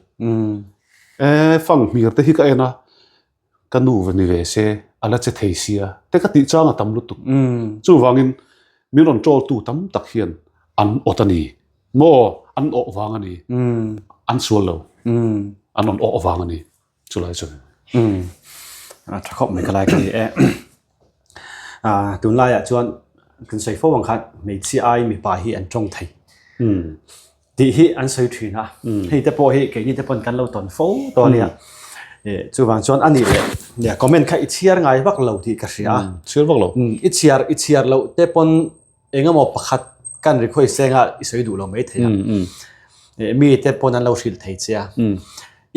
E fang hmir te hi ka en a, ka nu va ni ve se, a la che thei sia te ka tih chang a tam lutuk. Chuvangin min rawn troll tu tam tak hian an awt a ni maw, an awh vang a ni, an sual lo, an rawn awh vang a ni. Chulai chu. Umm a tha khawp mai ka lai ka ni e. Ah tunlaiah chuan kan sawi fo ang khan hmeichhia ai mipa hi an tawng thei. Umm tih hi an sawi thin a. Hei te pawh hi keini te pawn kan lo tawn fo tawh a nia. Eh chuvang chuan a nih leh nia comment kha i chhiar ngai vak lo tih ka hria a. Chhiar vak lo. Umm i chhiar i chhiar loh te pawn Eng emaw pakhat kan request seng a i sawi duh lo mai thei a. Mi te pawn an lo hrilh thei che a.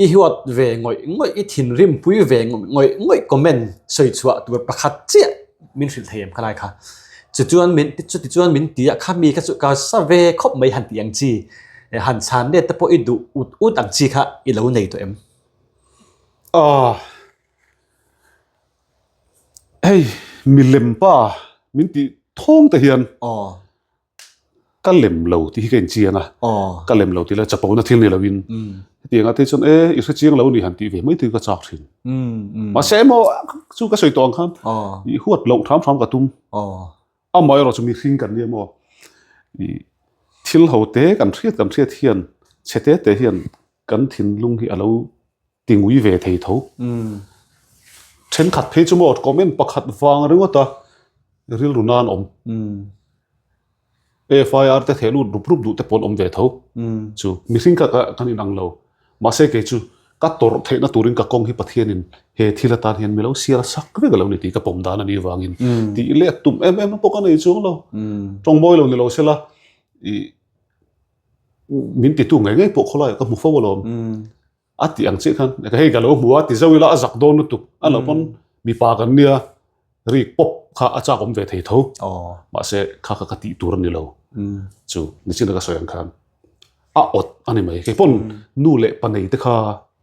I huat ve ngawih ngawih, i thinrim pui ve ngawih ngawih comment sawi chhuah tur pakhat chiah min hrilh thei em khalai kha. Chuchuan min chuti chuan min ti a kha mi kha chu ka sa ve khawp mai han tih ang chi han chhan let te pawh i duh ut ut ang chi kha i lo nei tawh em? Aw. Hei milem pa min tih thawng te hian ka lem lo tih hi ka inchiang a, ka lem lo tih la chapona thil ni loin hetiang ah te chuan e i hre chiang lo ni han tih ve mai te hi ka chak thin. Mahse emaw chu ka sawi tawh ang khan i huat loh hram hram ka tum. Amaherawhchu mihring kan nia maw i thil ho te kan hriat kan hriat hian chhe te te hian kan thinlung hi a lo ti ngui ve thei tho. Thenkhat phei chu maw comment pakhat vang ringawt a rilru nan awm. FIR te theh lut rup rup duh te pawh an awm ve tho. Chu mihring kha kan inang lo. Mahse kei chu ka tawrh theihna turin ka kawng hi Pathianin he thil atan hian mi lo sial sak vek a lo ni tih ka pawm dan a nih vangin tih let tum em em pawh ka nei chuang lo. Tawngmawi lo ni lo sela ih min titu ngei ngei pawh khawlaiah ka hmu fo alawm. A tih ang chiah khan hei ka lo hmu a ti zo ila a zak dawn lutuk a lo pawn mipa kan nia rik pawp kha a chak awm ve thei tho mahse kha kha ka tih tur a ni lo chu nichin a ka sawi ang khan a awt a ni mai kei pawn nu leh pa nei te kha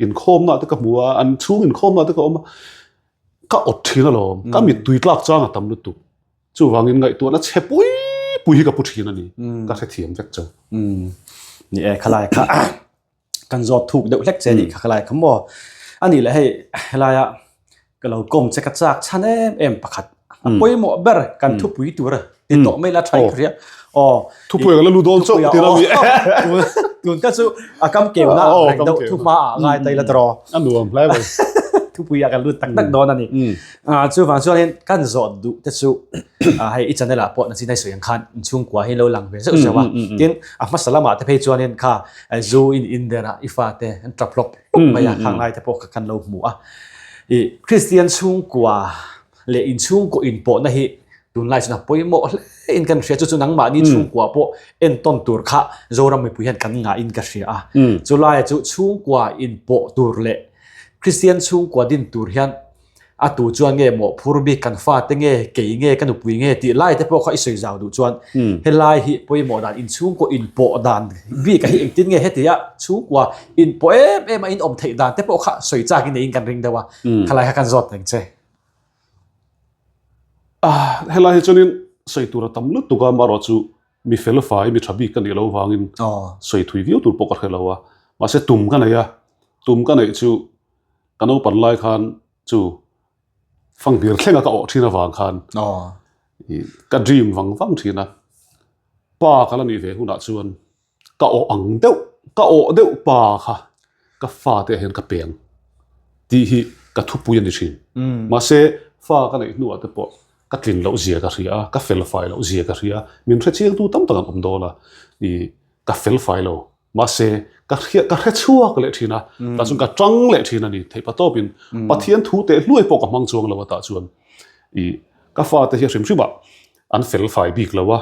inkhawmna te ka hmu a an chhung inkhawmna te ka awm a ka awt thin alawm ka mittui tlak chang a tam lutuk Chuvangin ngaihtuahna chhe pui pui hi ka pu thin a ni. Ka hrethiam vek chu. Ni e, khalai kha kan zawt thuk deuh hlek che ni kha khalai kha maw. A nih leh hei helaia ka lo kawm che ka chak chhan em em pakhat. A pawimawh ber kan thupui tur a ti tawh mai la tha i hria. Aw. Thupui ka la lu dawn chauh ti lo mi. Tun ka chu a kam keu na reng deuh thu hma ah ngai tai la tawh. A nuam hle mai. Thupui ah kan lut tak tak dawn a ni. Ah chuvang chuanin kan zawh duh te chu ah hei i channel ah pawh na chinai sawi ang khan inchhungkua hi lo lang ve zeuh zeuh a. Tin a hmasa lamah te phei chuanin kha zu in in der a i fate an tap hlawp hlawp mai a khang lai te pawh kha kan lo hmu a. Ih Kristian chhungkua leh inchhungkaw inpawhna hi tunlai chuan a pawimawh hle in kan hria chu chu nangmahni chhungkua pawh entawn tur kha Zoram mipui hian kan ngah in ka hria a. Chulai chu chhungkua inpawh tur leh Kristian chhungkua din tur hian. A tu chuan nge mawhphur bik kan fate nge, kei nge, ka nupui nge tih lai te pawh kha i sawi zau duh chuan helai hi pawimawh dan inchhungkaw inpawh dan bik a hi engtin nge hetia chhungkua inpawh em em a in awm theih dan te pawh kha sawi chak in neiin kan ring deuh a, khalai kha kan zawt reng che. Helai hi chuanin sawi tur a tam lutuk a, amaherawh chu mi fel fai mi tha bik ka nih loh vangin sawi thui viau tur pawh ka hre lo a, mahse tum ka nei a, tum ka neih chu Ka naupan lai khan chu fanghmir thlenga ka awh thin avang khan ka dream vang vang thin a, pa ka la nih ve hunah chuan ka awh ang deuh, ka awh deuh pa kha ka fate ah hian ka peng tih hi ka thupui a ni thin. Mahse fa ka neih hnuah te pawh ka tlin loh zia ka hria a, ka fel fai loh zia ka hria a, min hrechiangtu tam tak an awm dawn a, ih ka fel fai lo. Mahse, ka hriat ka hre chhuak leh thin a, tah chuan ka tang leh thin a ni. Theihpa tawpin Pathian thu teh hluai pawh ka hmang chuang lo a tah chuan ih ka fate hi a hrim hrim ah an fel fai bik lo a,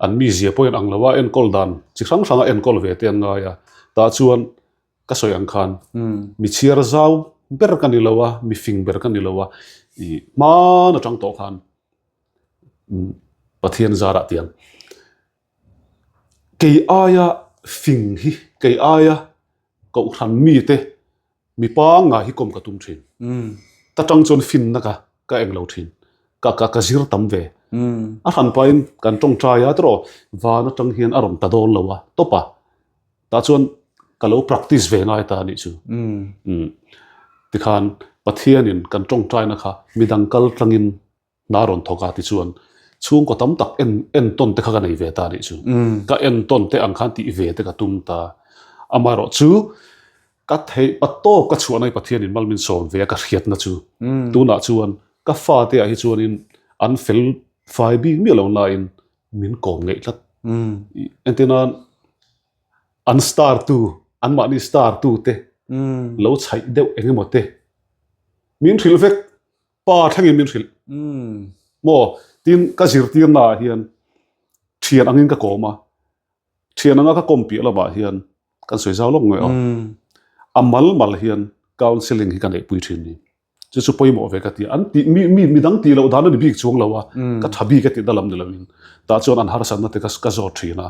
an mizia pawhin ang lo a, enkawl dan chi hrang hrang a enkawl ve te an ngai a, tah chuan ka sawi ang khan mi chhiar zau ber ka ni lo a, mi fing ber ka ni lo a, ih hmaan atang tawh khan Pathian zarah tiang. Kei aia fing hi, kei aia kohhran mite mi pangngai hi kawm ka tum thin. Ta tang chuan finna ka ka eng lo thin. Ka ka ka zir tam ve. A hran pahin kan tawngtai a tawh van atang hian a rawn ta dawn lo a tawp a. Tah chuan ka lo practice ve ngai ta a nih chu. Tikhan Pathianin kan tawngtaina kha midang kal tlangin Hna rawn thawk a tichuan chhungkaw tam tak en entawn te kha ka nei ve ta anih chu. Ka entawn te ang khan tih ve te ka tum ta. Amaherawh chu ka theih pa tawp ka chhuahna hi Pathianin mal min sawm ve a ka hriatna chu. Tunah chuan ka fate ah hi chuanin an fel fai bik miah lo nain min kawm ngeih tlat. Entir nan an star tu anmahni star tu te lo chhaih deuh eng emaw te min hrilh vek. Pa thlengin min hrilh. Maw, tin ka zirtirna ah hian thian angin ka kawm a, thian anga ka kawm piah lamah hian kan sawi zau lawk ngei aw. A mal mal hian counselling hi ka neihpui thin ni. Chu chu pawimawh ve ka ti a, an tih mi mi midang tih loh dan a ni bik chuang lo a, ka tha bik a tihna lam ni loin tah chuan an harsatna te ka zawt thin a.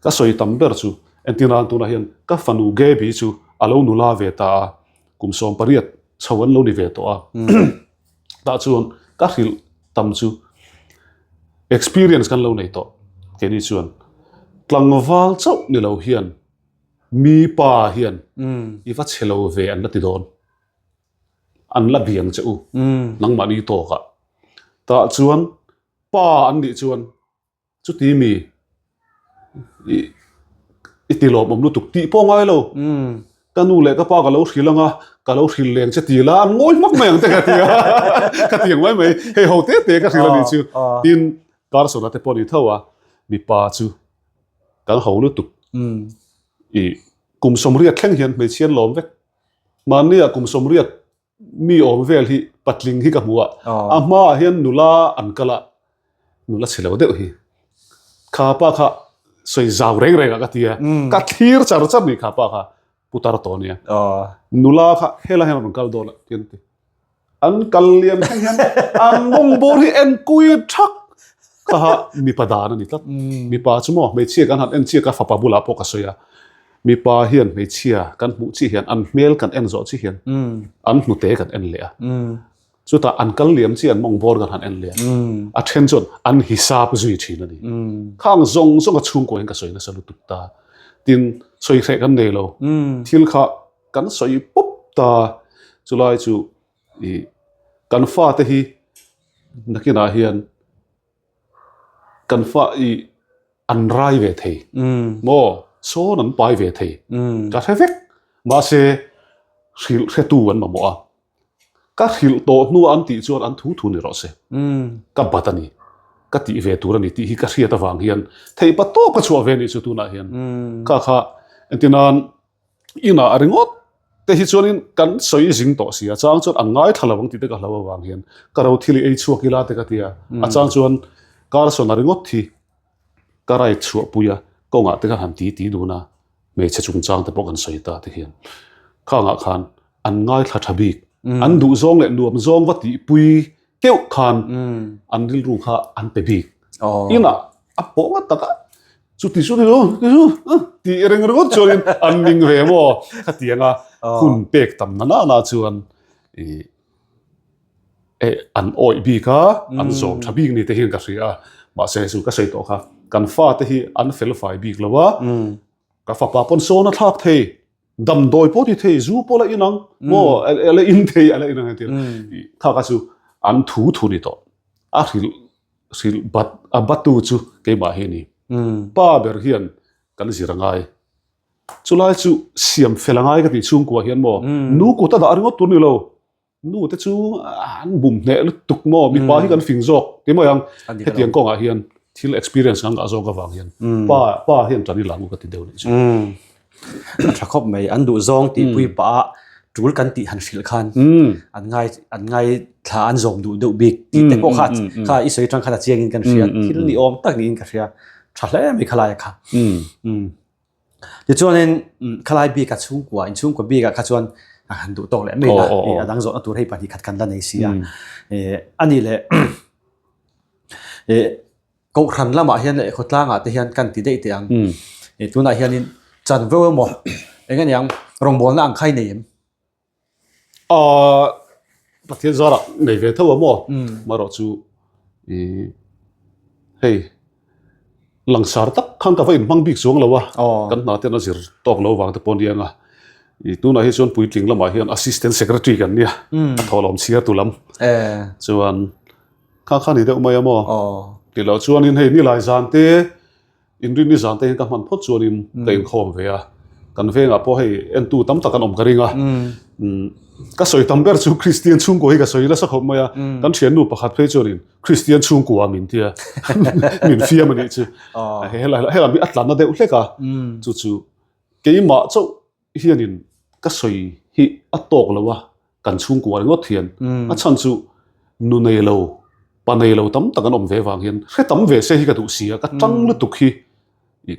Ka sawi tam ber chu entirnan tunah hian ka fanu Gaby chu a lo nula ve ta a, kum 18 chho an lo ni ve tawh a tah chuan ka hrilh tam chu experience kan lo nei tawh keini chuan tlangval chauh ni lo hian mi pa hian i va chhe lo ve an la ti dawn an la biang che u nangmahni tawkah tah chuan pa an nih chuan Chuti mi i i ti lawmawm lutuk tih pawh ngai lo. Ka nu leh ka pa ka lo hrilh anga ka lo hrilh leng che ti la an ngawi hmak mai ang te ka ti a. Ka ti ang mai mai. Hei ho te te ka hrilh a nih chu. Tin Carson-a te pawh a ni tho a, mipa chu kan ho lutuk. I kum 80 thleng hian hmeichhia an lawm vek. Mahnia kum 80 Mi awm vel hi patling hi ka hmu a, a hmaah hian nula an kal a, nula chhe lo deuh hi. Kha pa kha sawi zau reng reng ah ka ti a, ka thlir char char ni kha pa kha putar tawh ania. Nula kha helai hian a rawn kal dawn a ti an ti. An kal lian thleng hian an mawng bawr hi en kui thak kha ha mipa dan a ni tlat. Mipa chu maw hmeichhia kan han en chiah ka fapa bulah pawh ka sawi a. Mipa hian hmeichhia kan hmuh chi hian an hmel kan en zawh chi hian an hnute kan en leh a. Chutah an kal liam chi an mawng bawr kan han en leh a. A then chuan an hisap zui thin a ni. Khang zawng zawng a chhungkaw hian ka sawi nasa lutuk ta. Tin, sawi hreh kan nei lo. Thil kha kan sawi pawp ta. Chulai chu ih kan fate hi nakinah hian kan fa ih an rai ve thei maw sawn an pai ve thei ka hre vek mahse hrilh hretu an mamawh a ka hrilh tawh hnua an tih chuan an thu thu ni rawh se ka bat a ni ka tih ve tur a ni tih hi ka hriat avang hian theih pa tawp ka chhuah ve a nih chu tunah hian kha kha entirnan Inah a ringawt te hi chuanin kan sawi zing tawh si a, chang chuan a ngaithla lo ang tih te ka hlau avang hian ka ro thil i ei chhuak ila te ka ti a, a chang chuan Carson a ringawt hi ka ride chhuah pui a, kawngah te khan han ti ti dun a, hmeichhe chungchang te pawh kan sawi ta te hian khangah khan an ngaithla tha bik. An duh zawng leh nuam zawng va tihpui keuh khan an rilru kha an pe bik. Inah a pawh ngat tak a, chuti chu ni lo, ti chu tih reng ringawt chuanin an ning ve maw khatianga hun pek tam na nana chuan ih an awih bik a, an zawm tha bik ni te hian ka hria a, mahse chu ka sawi tawh kha kan fate hi an fel fai bik lo a, ka fapa pawn sawn a thlak thei. Damdawi pawh ti thei, zu pawh la in ang, maw a la in thei, a la in ang entir. Kha kha chu an thu thu ni tawh. A hrilh hrilh bat a batu chu keimah hi a ni. Pa ber hian kan zir a ngai. Chulai chu siam fel a ngai ka tih chhungkua hian maw nu kut a dah ringawt tur ni lo. Nu te chu an bum hneh lutuk maw mipa hi kan fing zawk ti mai ang hetiang kawngah hian thil experience kan ngah zawk avang hian pa pa hian tan i lang u ka ti deuh nih chu. A tha khawp mai an duh zawng tih pui pah a tul kan tih han hrilh khan an ngai an ngai thla an zawm duh deuh bik tih te pawh kha kha i sawi tang khan a chiang in kan hria thil ni awm tak niin ka hria tha hle mai khalai kha. Tichuanin khalai bika chhungkua inchhungkua bikah kha chuan a han duh tawk leh mai a, a dang zawhna tur hei pahnih khat kan la nei si a. A nih leh Kohhran lamah hian leh khawtlangah te hian kan ti daih teh ang. Tunah hianin chanvo emaw eng aniang rawngbawlna ang kha i nei em? Ahh Pathian zarah nei ve tho a maw? Marawh chu ih hei langsar tak khan ka va inhmang bik chuang lo a, kan hna ten a zir tawk lo vang te pawh ania nga. Ih tunah hi chuan puitling lamah hian assistant secretary kan nia, a thawhlawm chhiar tu lam chuan kha kha ni deuh mai a maw? Tih loh chuanin hei nilai zan te Inrin ni zan te hian ka hman phawt chuanin ka inkhawm ve a, kan vengah pawh hei entu tam tak an awm ka ring a, ka sawi tam ber chu Kristian chhungkua hi ka sawi nasa khawp mai a, kan thiannu pakhat phei chuanin Kristian chhungkua min tia min fiam a nih chu, helam hi a tlanna deuh hlek a, chu chu keimah chauh hianin ka sawi hi a tawk lo a, kan chhungkua ringawt hian a chhan chu nu nei lo, pa nei lo tam tak an awm ve vang hian hre tam ve se hi ka duh si a, ka tang lutuk hi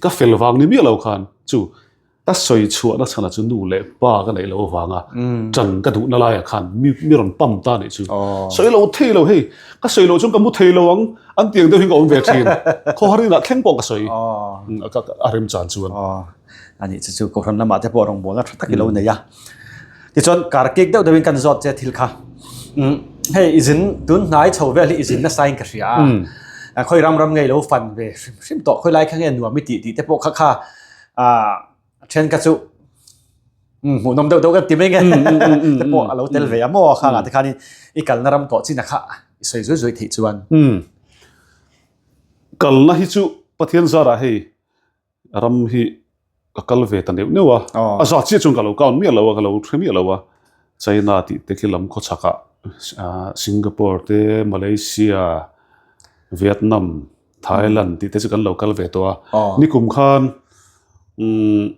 ka fel vang ni miah lo khan chu ka sawi chhuahna chhanah chu nu leh pa ka neih loh avanga tan ka duhna laiah khan mi mi rawn pam ta nih chu sawi lo thei lo hei ka sawi loh chuan ka mu thei lo ang an tiang deuh hi ka awm ve thin khawhar inah thleng pawh ka sawi a remchan chuan. Ani chu chu Kohhran lamah te pawh rawngbawlna tha tak i lo nei a. Tichuan kar kik deuh deuhin kan zawt che thil kha. Hei i zin tun hnai chho vel hi i zin nasa in ka hria a. Khawi ram ram ngei lo fan ve hrim hrim tawh khawi lai kha nge nuam i tih tih te pawh kha kha a then kha chu hmuhnawm deuh deuh kan ti mai nge te pawh a lo tel ve a maw khangah te khanin i kalna ram tawh chin a kha i sawi zui zui theih chuan. Kalna hi chu Pathian zarah hei Ram hi ka kal ve ta neuh neuh a, a zat chiah chuan ka lo count miah lo a, ka lo hre miah lo a, China tih te khi lam khawchhakah Singapore te, Malaysia, Vietnam, Thailand tih te chu kan lo kal ve tawh a, nikum khan umm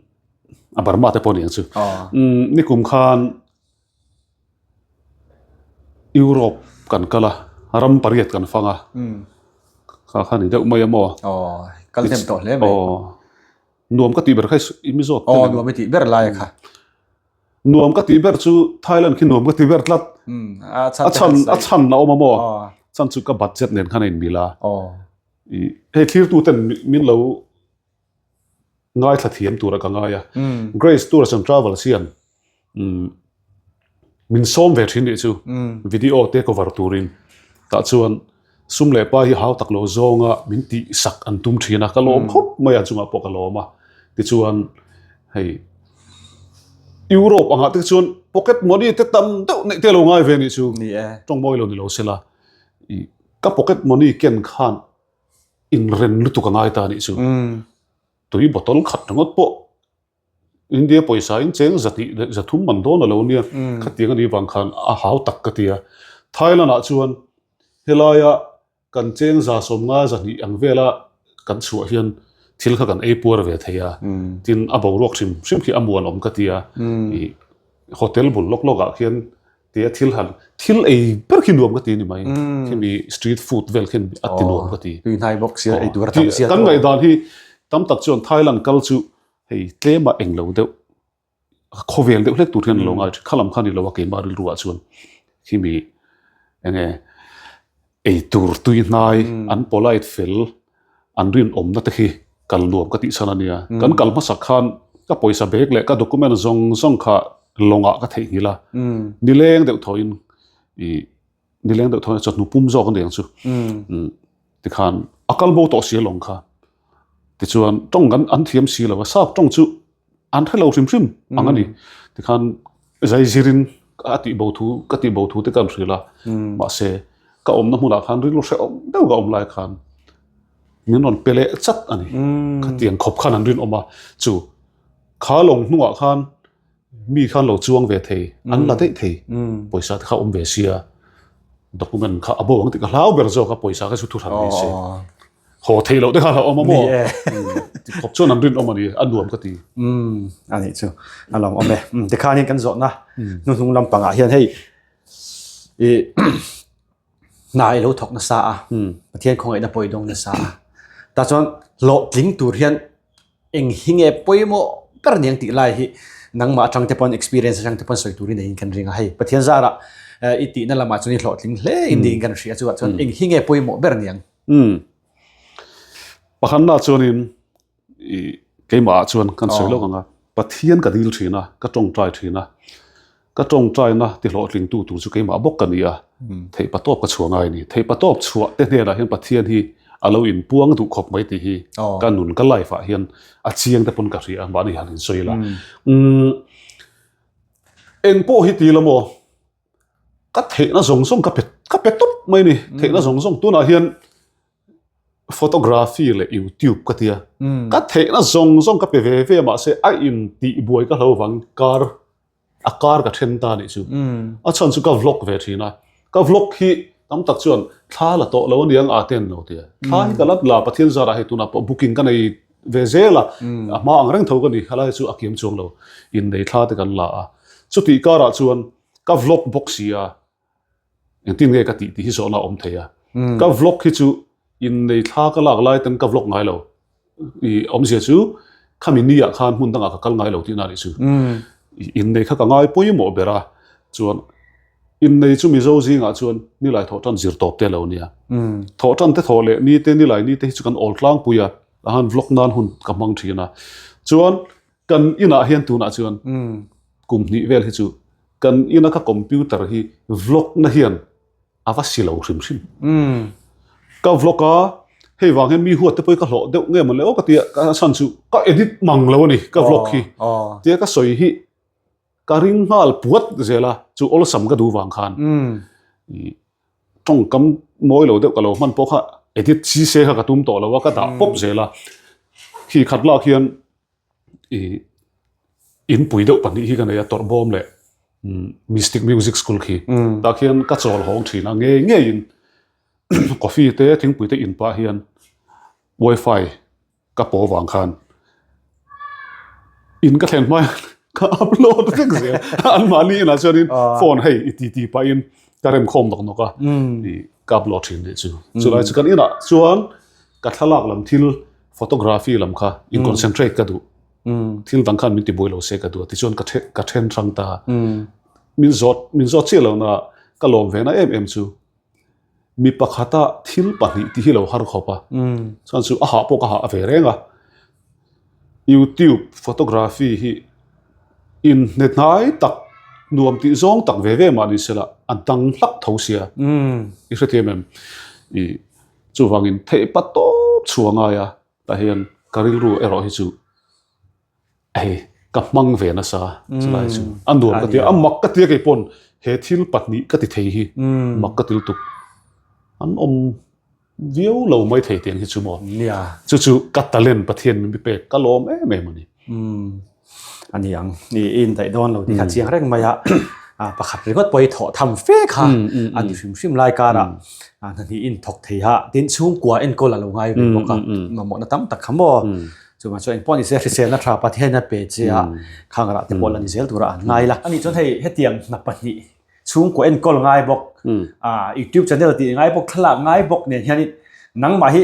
a Burma te pawh a ni ang chu, umm nikum khan Europe kan kal a, ram pariat kan fang a, kha kha ni deuh mai a maw? Aw, kal hnem tawh hle mai. Aw, nuam ka tih ber kha i mi zawt. Aw, nuam i tih ber lai a kha. Nuam ka tih ber chu Thailand khi nuam ka ti ber tlat. A chhan a chhan a awm a maw? Chhan chu ka budget nen khan a inmil a. Hei thlirtu ten min lo ngaithla thiam tura ka ngai a. Grace Tours and Travels hian min sawm ve thin nih chu video te cover turin tah chuan sum leh pa hi hau tak lo zawnga min tih sak an tum thin a ka lawm khawp mai a chungah pawh ka lawm a tichuan hei Europe angah te chuan pocket money te tam deuh neih te lo ngai ve nih chu tawng mawi lo ni lo sela ka pocket money ken khan inren lutuk a ngai ta nih chu tui bottle khat ringawt pawh India pawisa in cheng zahnih leh zathum man dawn a lo nia, khatiang a nih vang khan a hau tak ka ti a. Thailand ah chuan helaia kan cheng za sawmnga zahnih ang vela kan chhuah hian thil kha kan ei puar ve thei a, tin a boruak hrim hrim khi a muanawm ka ti a, ih hotel bul lawk lawk ah khian tia thil han thil ei ber khi nuam ka ti a ni mai, khimi street food vel khian a ti nuam ka ti. Tuihnai bawk sia ei tur a tam sia. Kan ngaihdan hi tam tak chuan Thailand kal chu Hei tlema englo deuh. Khawvel deuh hlek tur hian a lo ngai thin. Khalam kha ni lo a keimah rilru ah chuan khimi enge eitur tui hnai an polite fel an rinawmna te khi kal nuam ka tih chhan a nia. Kan kal hmasak khan ka pawisa bag leh ka document zawng zawng kha lawngah ka theihnghilh a. Nileng deuh thawhin ih nileng deuh thawhin chawhnu pum zawk a ni ang chu. Tikhan a kal bo tawh si alawng kha. Tichuan tawng an an thiam si lo a, sap tawng chu an hre lo hrim hrim ang a ni. Tikhan zai zirin a tih bo thu ka tih bo thu te ka hrilh a, mahse ka awmna hmunah khan rilru hrehawm deuh ka awm lai khan min rawn pe leh chat a ni. Khatiang khawp khan an rinawm a, chu kha lawng hnungah khan Mi khan lo chuang ve thei, an la daih thei, pawisa te kha awm ve sia, document kha a bo ang tih ka hlau ber zawk a, pawisa kha chu thu hran ni se. Haw thei loh te kha a awm a maw? Ti khawp chuan an rinawm a ni, a nuam ka ti. A nih chu, a lo awm e. Tikhanin kan zawhna hnuhnung lampangah hian hei i hna i lo thawk nasa a, Pathian khawngaihna pawh i dawng nasa a. Tah chuan hlawhtling tur hian Eng hi nge pawimawh ber ni ang tih lai hi nangmah atang te pawn experience atang te pawn sawi turin neiin kan ring a hei Pathian zarah i tihna lamah chuan i hlawhtling hle in niin kan hria chuvah chuan eng hi nge pawimawh ber ni ang? Umm. Pakhatna chuanin i keimahah chuan kan sawi lawk ang a, Pathian ka dil thin a, ka tawngtai thin a, Ka tawngtaina ti hlawhtlingtu tur chu keimah bawk ka ni a, theihpatawp ka chhuah ngai a ni. Theihpatawp chhuah te hnenah hian Pathian hi a lo inpuang duh khawp mai tih hi ka nun, ka life ah hian a chiang te pawn ka hria a, mahni han insawi ila. Umm eng pawh hi ti la maw, ka theihna zawng zawng ka pe ka pe tawp mai a ni, theihna zawng zawng tunah hian photography leh youtube ka tia, ka theihna zawng zawng ka pe ve ve a mahse a intihbuai ka hlo vang kar a kar ka then ta nih chu. A chhan chu ka vlog ve thin a, ka vlog hi tam tak chuan thla la tawh lo aniang a ten lo tia. Thla hi ka la la Pathian zarah hei tunah pawh booking ka nei ve zel a, a hma ang reng tho ka ni, helai chu a kiam chuang lo, innei thla te kan la a. Chutih karah chuan ka vlog bawk si a, Engtin nge ka tih tih hi zawhna a awm thei a. Ka vlog hi chu innei thla ka lak lai ten ka vlog ngai lo. I awmzia chu khami ni ah khan hmun dangah ka kal ngai lo tihna a nih chu. Innei kha ka ngai pawimawh ber a, chuan innei chu Mizo zingah chuan nilai thawh tan zir tawp te a lo nia. Thawh tan te thawh leh ni te nilai ni te hi chu kan awl tlangpui a, a han vlog nan hun ka hmang thin a. Chuan kan inah hian tunah chuan kum hnih vel hi chu Kan ina ka computer hi vlog na hian a va si lo hrim hrim. Ka vlog a, hei vang hian mi huat te pawh hi ka hlawh deuh nge maw le aw ka ti a, ka chhan chu ka edit mang lo a ni ka vlog hi. Tia ka sawi hi ka ring nghal puat zel a, chu awlsam ka duh vang khan tawngkam mawi lo deuh ka lo hman pawh kha edit chi se kha ka tum tawh lo a, ka dah pawp zel a. Khi khat lak hian i inpui deuh pahnih hi ka nei a tawrhbawm leh Mystic Music School khi tah khian ka chawl hawng thin a ngei ngeiin coffee te thingpui te in pah hian wifi ka paw vang khan in ka thlen hma hian ka upload vek zel an mahni inah chuanin phone hei i ti ti pahin ka rem khawm nawk nawk a i ka upload thin leh chu chulai chu kan inah chuan ka thlalak lam thil Photography lam kha in concentrate ka duh. Thil dang khan min ti buai lo se ka duh a tichuan ka ka then hrang ta. Min zawt min zawt chiah lo na ka lawm ve na em em chu mi pakhata thil pahnih tih hi lo har khawp a. Chuan chu a hah pawh ka hah a ve reng a. YouTube photography hi in hne hnai tak nuam tih zawng tak ve ve mah ni sela a dang hlak tho sia. I hrethiam em? I Chuvangin theih pa tawp chhuah ngai a, tah hian ka rilru erawh hi chu hei ka hmang ve nasa chulai chu a nuam ka ti a, a mak ka ti a kei pawn he thil pahnih ka ti thei hi mak ka ti lutuk an awm viau lo mai thei tiang hi chu maw chu chu ka talent Pathian min pek ka lawm em em a ni. A ni ang, i indaih dawn lo tih kha chiang reng mai a, pakhat ringawt pawh hi thawh tham fe kha a ni hrim hrim lai karah hna in thawk thei a, tin chhungkua enkawl a lo ngai ve bawk a, mamawhna tam tak kha maw, chuvang chuan engpawh ni se hriselna tha Pathian a pe che a, khang rah te pawh la ni zel turah an ngai la. A nih chuan hei hetiang hna pahnih chhungkua enkawl ngai bawk, youtube channel tih ngai bawk, thlalak ngai bawk nen hianin nangmah hi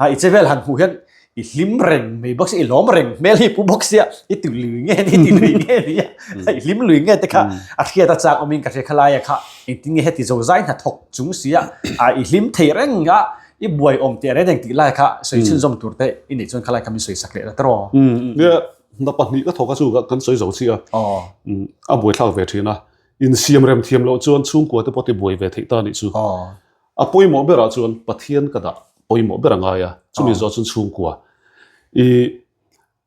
Ha i chevel han hmuh hian i hlim reng mai bawk sia, i lawm reng hmel hi pu bawk sia, i ti lui nge ni, i ti lui nge ni a, i hlim lui nge te kha a hriat a chak awmin ka hria khalaia kha engtin nge heti zo zai hnathawk chung sia a i hlim thei reng a, i buai awm teh reng reng tih lai kha sawi chhunzawm tur te i neih chuan khalai kha min sawi sak leh la tawh. Nia, hna pahnih ka thawk a chu kan sawi zo chiah a, a buaithlak ve thin a, insiam rem thiam loh chuan chhungkua te pawh ti buai ve theih ta nih chu. A pawimawh berah chuan Pathian ka dah pawimawh ber a ngai a, chumi zawh chuan chhungkua. I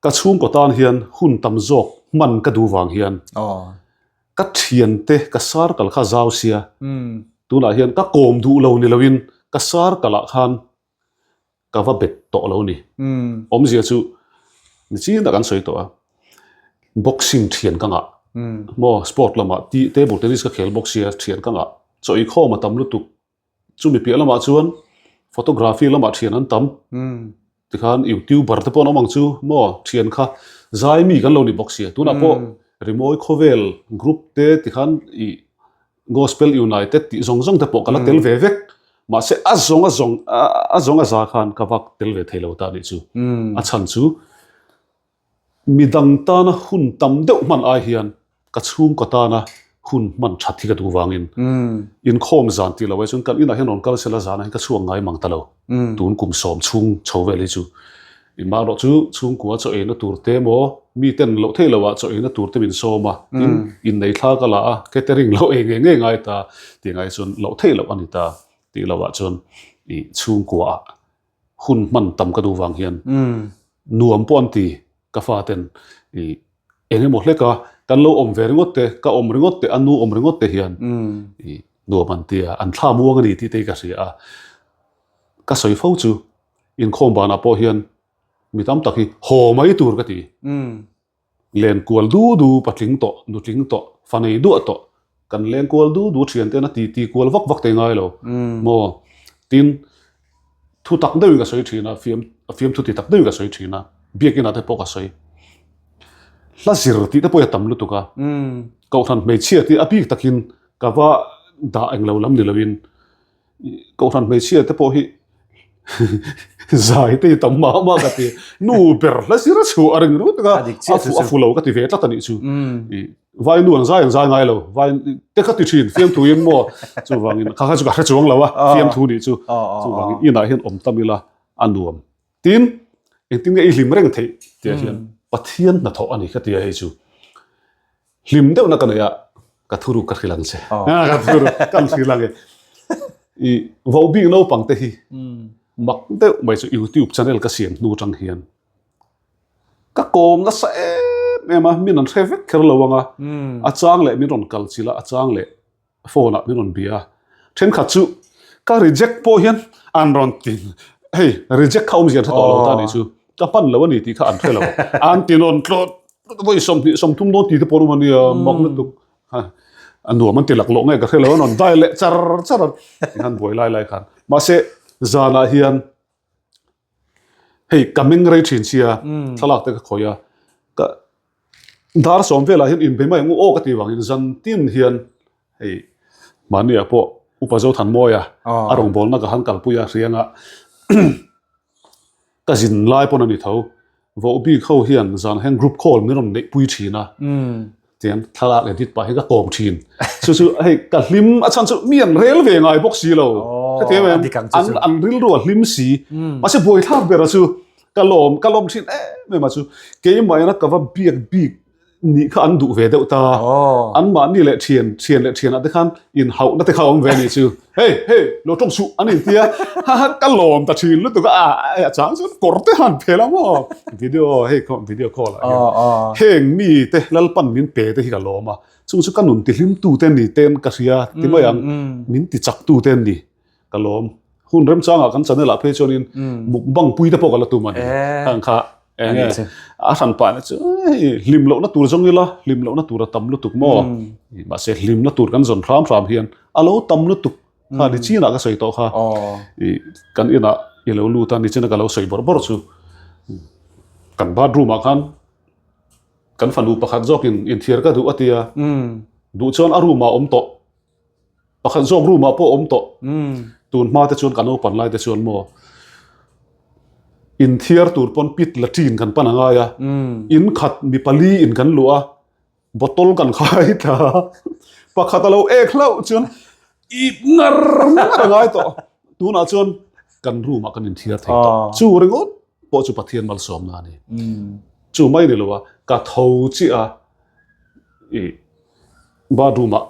ka chhungkaw tan hian hun tam zawk hman ka duh vang hian ka thiante ka circle kha zau sia, tunah hian ka kawm duh lo ni loin ka circle ah khan ka va bet tawh lo ni. Awmzia chu nichin ah kan sawi tawh a, boxing thian ka ngah maw sport lamah table tennis ka khel bawk sia thian ka ngah chaw inkhawm a tam lutuk chumi piah lamah chuan photography lamah thian an tam tikhan youtuber te pawh an awm ang chu maw thian kha zai mi kan lo ni bawk sia tunah pawh rimawi khawvel group te tikhan ih Gospel United tih zawng zawng te pawh ka la tel ve vek. Mahse a zawng a zawng a zawng a za khan ka vak tel ve thei lo ta nih chu. A chhan chu midang tana hun tam deuh hman ai hian ka chhungkaw tana hun hman that hi ka duh vangin inkhawm zan tih lo ai chuan kan inah hian rawn kal sela zanah hian ka chhuak ngai mang ta lo. Tun kum sawm chhung chho vel hi chu Inmah chu chhungkua chaw eina tur te emaw mi ten loh theih loh ah chaw eina tur te min sawm a, tin innei thla ka la a, catering loh ei ngei ngei ngai ta tih ngai chuan loh theih loh a ni ta tih loh ah chuan ih chhungkua ah hun hman tam ka duh vang hian nuam pawh an ti ka fa ten ih eng emaw hlek a kan lo awm ve ringawt te ka awm ringawt te a nu awm ringawt te hian ih nuam an ti a an thla muang a ni tih te hi ka hria a ka sawi fo chu. Inkhawm banah pawh hian mi tam tak hi haw mai tur ka ti. Len kual du du patling tawh, nutling tawh, fa nei duah tawh, kan leng kual du du thian ten a ti ti kual vak vak thei ngai lo maw? Tin, thu tak deuhin ka sawi thin a, fiam fiam thu ti tak deuhin ka sawi thin a, biakinah te pawh ka sawi. Hla zir tih te pawh hi a tam lutuk a, Kohhran hmeichhia tih a bik takin ka va dah englo lam ni loin Kohhran hmeichhia te pawh hi zai te hi tam mah mah ka ti. Nu ber hla zir a chhuah a ring ringawt a, a fu a fu lo ka ti ve tlat a nih chu. Vai nu an zai an zai ngai lo, vai te ka ti thin fiamthu in maw chuvangin kha kha chu ka hre chuang lo a fiamthu nih chu. Chuvangin inah hian awm tam ila a nuam. Tin, engtin nge i hlim reng theih tih ah hian Pathian hnathawh a ni ka ti a hei chu. Hlim deuhna ka nei a, ka thuruk ka hrilh ang che. Ka thuruk kan hrilh ang e. I vohbik naupang te hi mak deuh mai chu YouTube channel ka siam hnu atang hian ka kawm nasa em em a, min an hre vek kher lo ang a, a chang leh min rawn kal chilh a, a chang leh phone ah min rawn bia a, thenkhat chu ka reject pawh hian an rawn ti hei reject kha awmzia an hre tawh lo ta nih chu ka hman lo a ni tih kha an hre lo an ti nawn tlawt vawi 20 30 dawn ti te pawh an awm a nia mak lutuk a nuam an ti laklawh nge ka hre lo an rawn dai leh char char a tikhan buai lai lai khan mahse zanah hian Hei ka meng rei thin sia thlalak te ka khawih a ka dar sawm velah hian inbe mai ang u aw ka tih vangin zan tin hian hei mahni ah pawh upa Zothanmawia a rawngbawlna ka han kalpui a hrianga ka zin lai pawn a ni tho Vohbik ho hian zan hian group call min rawn neih pui thin a tiang thlalak edit pah hi ka kawm thin chu chu hei ka hlim a chhan chu mi an rel ve ngai bawk si lo hetiang em an an rilru a hlim si mahse buaithlak ber a chu ka lawm ka lawm thin em em a chu keimah ina ka va biak bik nih kha an duh ve deuh ta an mahni leh thian thian leh thianah te khan inhauhna te kha a awm ve nih chu hei hei lo tawng suh an intia ka lawm ta thin lutuk a a chang chuan kawr te han phel a maw video hei video call ah hian heng mi te lalpan min pe te hi ka lawm a chung chu ka nun ti hlim tu te ni ten ka hria ti mai ang min ti chak tu te ni Ka lawm. Hun remchangah kan channel ah phei chuanin mukbang pui te pawh ka la tum a ni. Hang kha eng nge a hran pah na chu hei hlim lohna tur zawng ila hlim lohna tur a tam lutuk maw? Mahse hlimna tur kan zawn hram hram hian a lo tam lutuk. Kha nichinah ka sawi tawh kha. Ih kan inah i lo lut a nichina ka lo sawi bawrh bawrh chu kan bathroom ah khan kan fanu pakhat zawkin inthiar ka duh a tia duh chuan a room ah a awm tawh. Pakhat zawk room ah pawh awm tawh. Tun hma te chuan ka naupan lai te chuan maw. Inthiar tur pawn pit latrine kan pan a ngai a, in khat mi pali in kan luh a, bottle kan khai thla a, pakhat a lo ek hlauh chuan ip ngar ngar a ngai tawh. Tunah chuan kan room ah kan inthiar thei tawh. Chu ringawt pawh chu Pathian malsawmna a ni. Chu mai ni lo a, ka tho chiah a, ih bathroom ah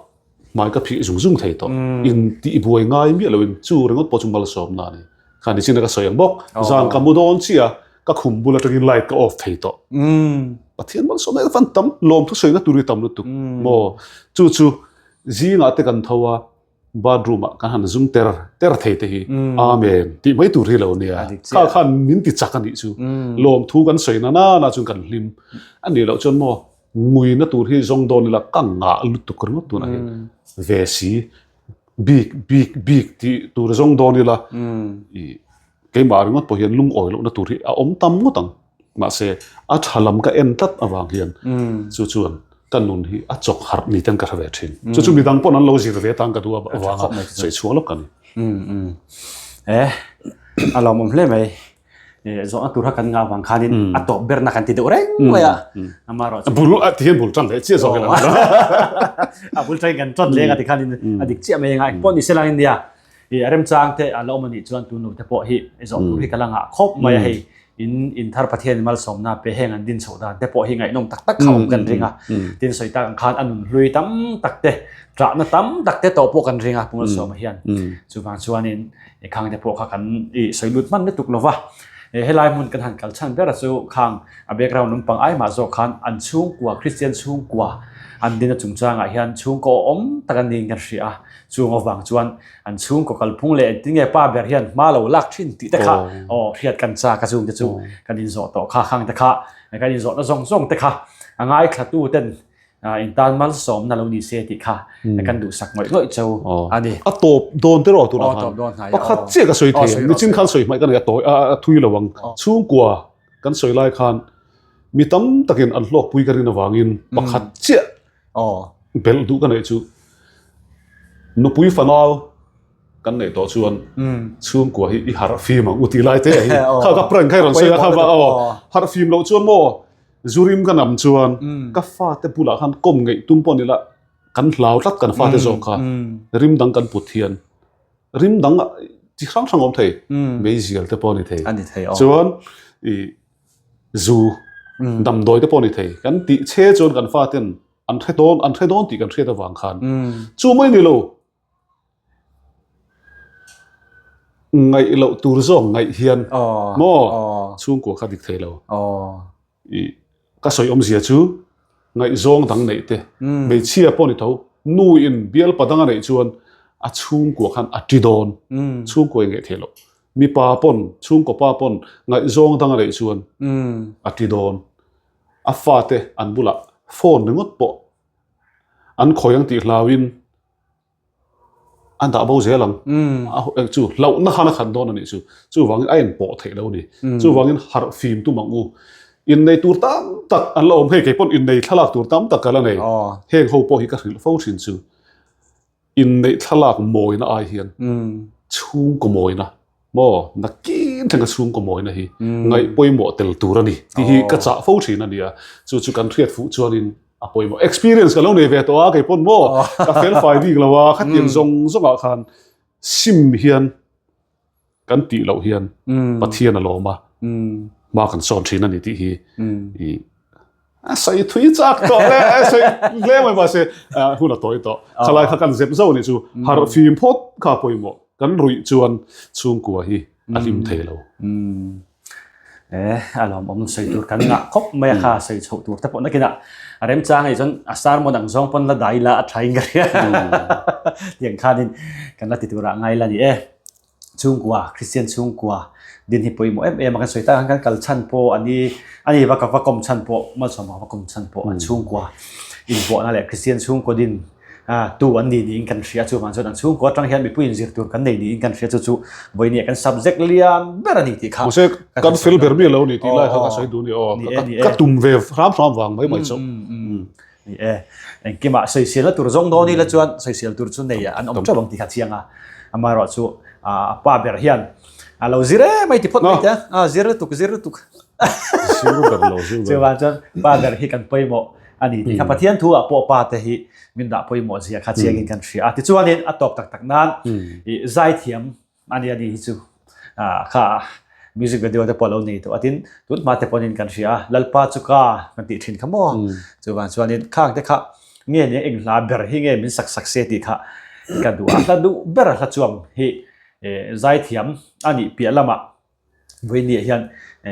hmai ka phih zung zung thei tawh. In tih buai ngai miah loin chu ringawt pawh chu malsawmna a ni. Kha nichin a ka sawi ang bawk. Zan ka mu dawn chiah a, ka khum bul atangin light ka off thei tawh. Pathian malsawmna hi fan tam, lawm thusawi na tur hi tam lutuk maw. Chu chu zingah te kan tho a, bathroom ah kan han zum ter ter thei te hi Amen tih mai tur hi lo nia. Kha khan min ti chak a nih chu. Lawmthu kan sawi na nana chuan kan hlim. A nih loh chuan maw Nguina tur hi zawng dawn ila ka ngah lutuk ringawt tunah hian ve si bik bik bik tih tur zawng dawn ila i keimah ringawt pawh hian lungawi lohna tur hi a awm tam ngawt ang mahse a tha lam ka en tlat avang hian chu chuan ka nun hi a chawk harh ni ten ka hre ve thin chu chu midang pawn an lo zir ve tan ka duh avanga sawi chhuak lawk ka ni. Eh a lawmawm hle mai. zawhna tur kha kan ngah vang khanin a tawp berna kan ti deuh reng mai a amarawh chu bul a ti hian bul tan leh chiah zawk ila a bul tan kan tan leng a ti khanin a dik chiah mai anga pawh ni se lang india i a remchang te a la awm anih chuan tun lo te pawh hi zawh tur hi ka la ngah khawp mai a hei in in thar Pathian malsawmna pe heng an din chhoh dan te pawh hi ngaihnawm tak tak kha awm kan ring a tin sawi tak ang khan a nun hlui tam tak te ṭahna tam tak te tawh pawh kan ring a Pu Malsawma hian chuvang chuanin E khang te pawh kha kan i sawi lut hman lutuk lova. E helai hmun kan han kal chhan ber a chu khang a background lampang ai mah zawk khan an chhungkua Kristian chhungkua an din a chungchangah hian chhungkaw awm tak an niin kan hria a. Chung avang chuan an chhungkaw kalphung leh engtin nge pa ber hian hma lo lak thin tih te kha aw hriat kan chak a chung te chu kan inzawh tawh kha khang te kha kan inzawhna zawng zawng te kha a ngaithlatu ten in tan malsawmna lo ni se tih kha kan duhsak ngawih ngawih cheu a ni. A tawp dawn te rawh tunah khan pakhat chiah ka sawi thei ang nichin khan sawi hmaih ka nei a tawi a thui lo ang chhungkua kan sawi lai khan mi tam takin an hlawkpui ka rin avangin pakhat chiah belh duh ka neih chu nupui fanau kan neih tawh chuan chhungkua hi i harh fim ang u tih lai te hi kha ka prank kha i rawn sawi a kha aw harh fim loh chuan maw Zurim ka nam chuan ka fate bulah khan kawm ngeih tum pawh nila kan hlau tlat kan fate zawk kha rim dang kan put hian rim dang chi hrang hrang awm thei meizial te pawh a ni thei chuan i zu damdawi te pawh a ni thei kan tih che chuan kan faten an hre dawn an hre dawn tih kan hriat avang khan chu mai ni lo. Ngaih loh tur zawk ngaih hian maw chhungkua kha dik thei lo. I ka sawi awmzia chu ngaihzawng dang neih te hmeichhia pawh ni tho nu in bialpa dang a neih chuan a chhungkua khan a ti dawn chhungkua in ngaih theih loh mipa pawn chhungkaw pa pawn ngaihzawng dang a neih chuan a ti dawn a fate an bulah phone ringawt pawh an khawi ang tih hlauin an dah bo zel ang. A chu hlauhna khan a khat dawn a nih chu. Chuvangin a inpawh theih lo a ni. Chuvangin harh fim tum ang u. Innei tur tam tak an la awm hei kei pawn innei thlalak tur tam tak ka la nei. Heng ho pawh hi ka hrilh fo thin chu. Inneih thlalak mawina ai hian chhungkaw mawina maw nakin thleng a chhungkaw mawina hi ngaih pawimawh tel tur a ni tih hi ka chah fo thin a nia. Chu chu kan hriat fuh chuanin a pawimawh experience ka lo nei ve tawh a kei pawn maw ka fel fai bik lo a khatiang zawng zawng ah khan sim hian kan tih loh hian Pathian a lawm a hma kan sawn thin a ni tih hi i a sawi thui chak tawh le a sawi hle mai mahse hun a tawi tawh thalai kha kan zep zo ni chu harh fim phawt kha pawimawh kan ruih chuan chhungkua hi a hlim thei lo. Eh, a lawm awm sawi tur kan ngah khawp mai a kha sawi chhoh tur te pawh nakinah a remchang anih chuan a sermon ang zawng pawn la dai ila a tha in ka hria tiang khanin kan la ti turah ngai la ni e. Chhungkua, Kristian chhungkua din hi pawimawh em em a kan sawi tak ang kan kal chhan pawh a ni a ni va ka va kawm chhan pawh malsawm ka va kawm chhan pawh an chhungkua inpawhna leh Kristian chhungkua din tu an ni niin kan hria chuvang chuan an chhungkaw atang hian mipui inzir tur kan nei niin kan hria chu chu vawinia kan subject lian ber a ni tih kha Mahse kan fel ber mi lo ni tih lai kha ka sawi duh ni aw ka tum ve hram hram vang mai mai chauh. Ni e, engkimah sawisel tur zawng dawn ila chuan sawisel tur chu nei an awm teuh ang tih kha chiang a. Amaherawhchu a pa ber hian a lo zir em mai ti phawt mai te a, zir lutuk zir lutuk. Zir ber lo zir ber. Chuvang chuan pa ber hi kan pawimawh a ni tih kha Pathian thu ah pawh pa te hi min dah pawimawh zia kha chiangin kan hria a. Tichuanin a tawp tak tak nan i zaithiam A nia ni hi chu kha music video te pawh lo nei tawh a tin tun hma te pawhin kan hria a Lalpa chu ka kan tih thin kha maw chuvang chuanin khang te kha nge nia eng hla ber hi nge min sak sak se tih kha ka duh a hla duh ber hla chuam hi zaithiam a nih piah lamah vawinia hian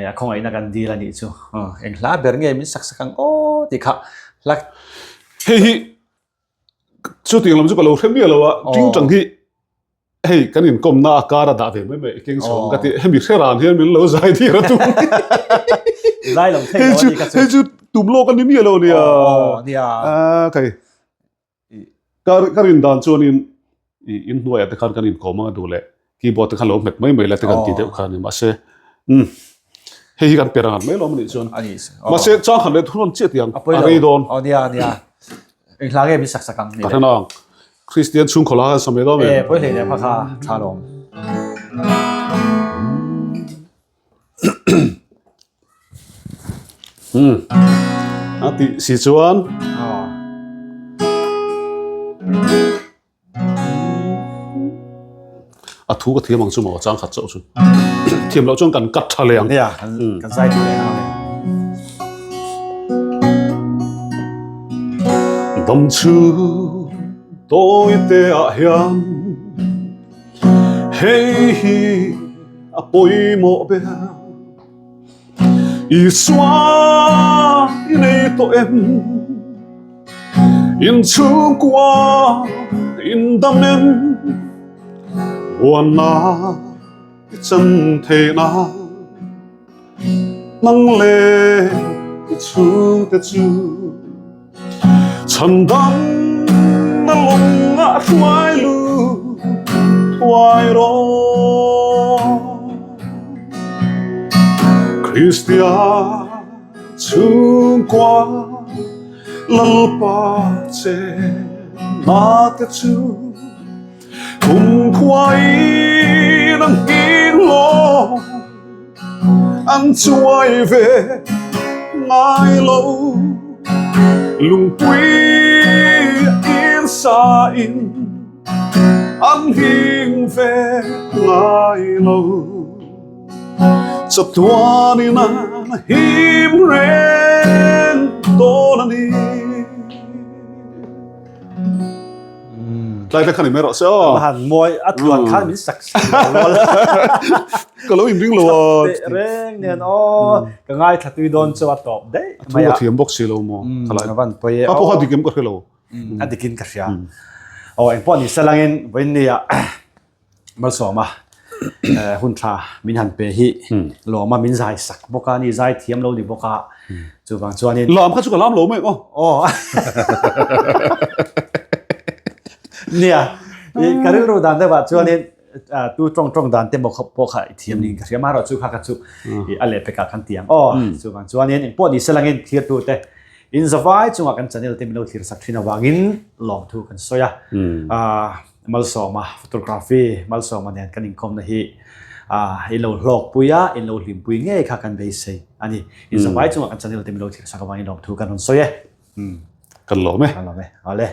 a khawngaihna kan dil a nih chu eng hla ber nge min sak sak ang aw tih kha hla Hei hi chutiang lam chu ka lo hre miah lo a tingtang hi Hei kan inkawmna a kar a dah ve mai mai keng chhawng ka ti hemi hre ran hian min lo zai tir a tum. Zai lo thei lo ani ka chu. Hei chu tum lawk ani miah lo nia. Nia. A kai ka ka rin dan chuan in in hnuaiah te khan kan inkawm anga duh leh keyboard te khan lo hmet mai mai la te kan ti deuh kha ani mahse um hei hi kan pe ran mai lo anih chuan. Mahse chang khat leh thun rawn chiah tiang a rei dawn. Nia nia. Eng hla nge min sak sak ang ni le? Ka hre nang. Kristian chhungkhaw la khan sa mai dawn em? E, pawi hlei leh kha kha tha lawm. Hmm. A ti si chuan. Oh. A thu ka thiam ang chu maw chang khat chauh chu. Thiam loh chuan kan cut tha leh ang. Nia, kan kan zai tha leh ang. Dam chu tawi te ah hian hei hi a pawimawh ber. Isua i nei tawh em? In chhungkua in dam em? Buanna i chan theihna nang leh i chhungte chu chhan damna lawngah hruai lut thuai rawh. Kristian Chhungkua Lalpa che nate chu kumkhuain an nghing lo, an chuai ve ngai lo. Lungpui in sain an nghing ve ngai lo. Chatuanin an him reng dawn a ni. Tlai te khan i mai rawh se aw. Han mawi a tluan khan min sak sak lo rual. Ka lo inring lo a. Teh reng nen aw. Ka ngaithla tui dawn chu a tawp daih mai a. A thu a thiam bawk si lo maw. Ka van pawi e. A pawh a dik em ka hre lo. A dikin ka hria. Aw engpawh ni se langin vawiin ah Malsawma hun tha min han pe hi lawma min zai sak bawk a ni zai thiam lo ni bawk a chuvang chuanin lam kha chu ka lam lo mai aw aw nia i ka rilru dan deuhah chuanin tu tawng tawng dan te maw pawh kha i thiam niin ka hria amaherawh chu kha kha chu i a lehpekah khan tiang aw chuvang chuanin engpawh ni selangin thirtu te in zavai chungah kan channel te min lo thlir sak thin avangin lawmthu kan sawi a Malsawma photography Malsawma nen kan inkawmna hi in lo hlawkpui a, in lo hlimpui ngei kha kan beisei a ni. In zavai chungah kan channel te min lo thlir sak avangin lawmthu kan rawn sawi e. Kan lawm e. Kan lawm e. Awle.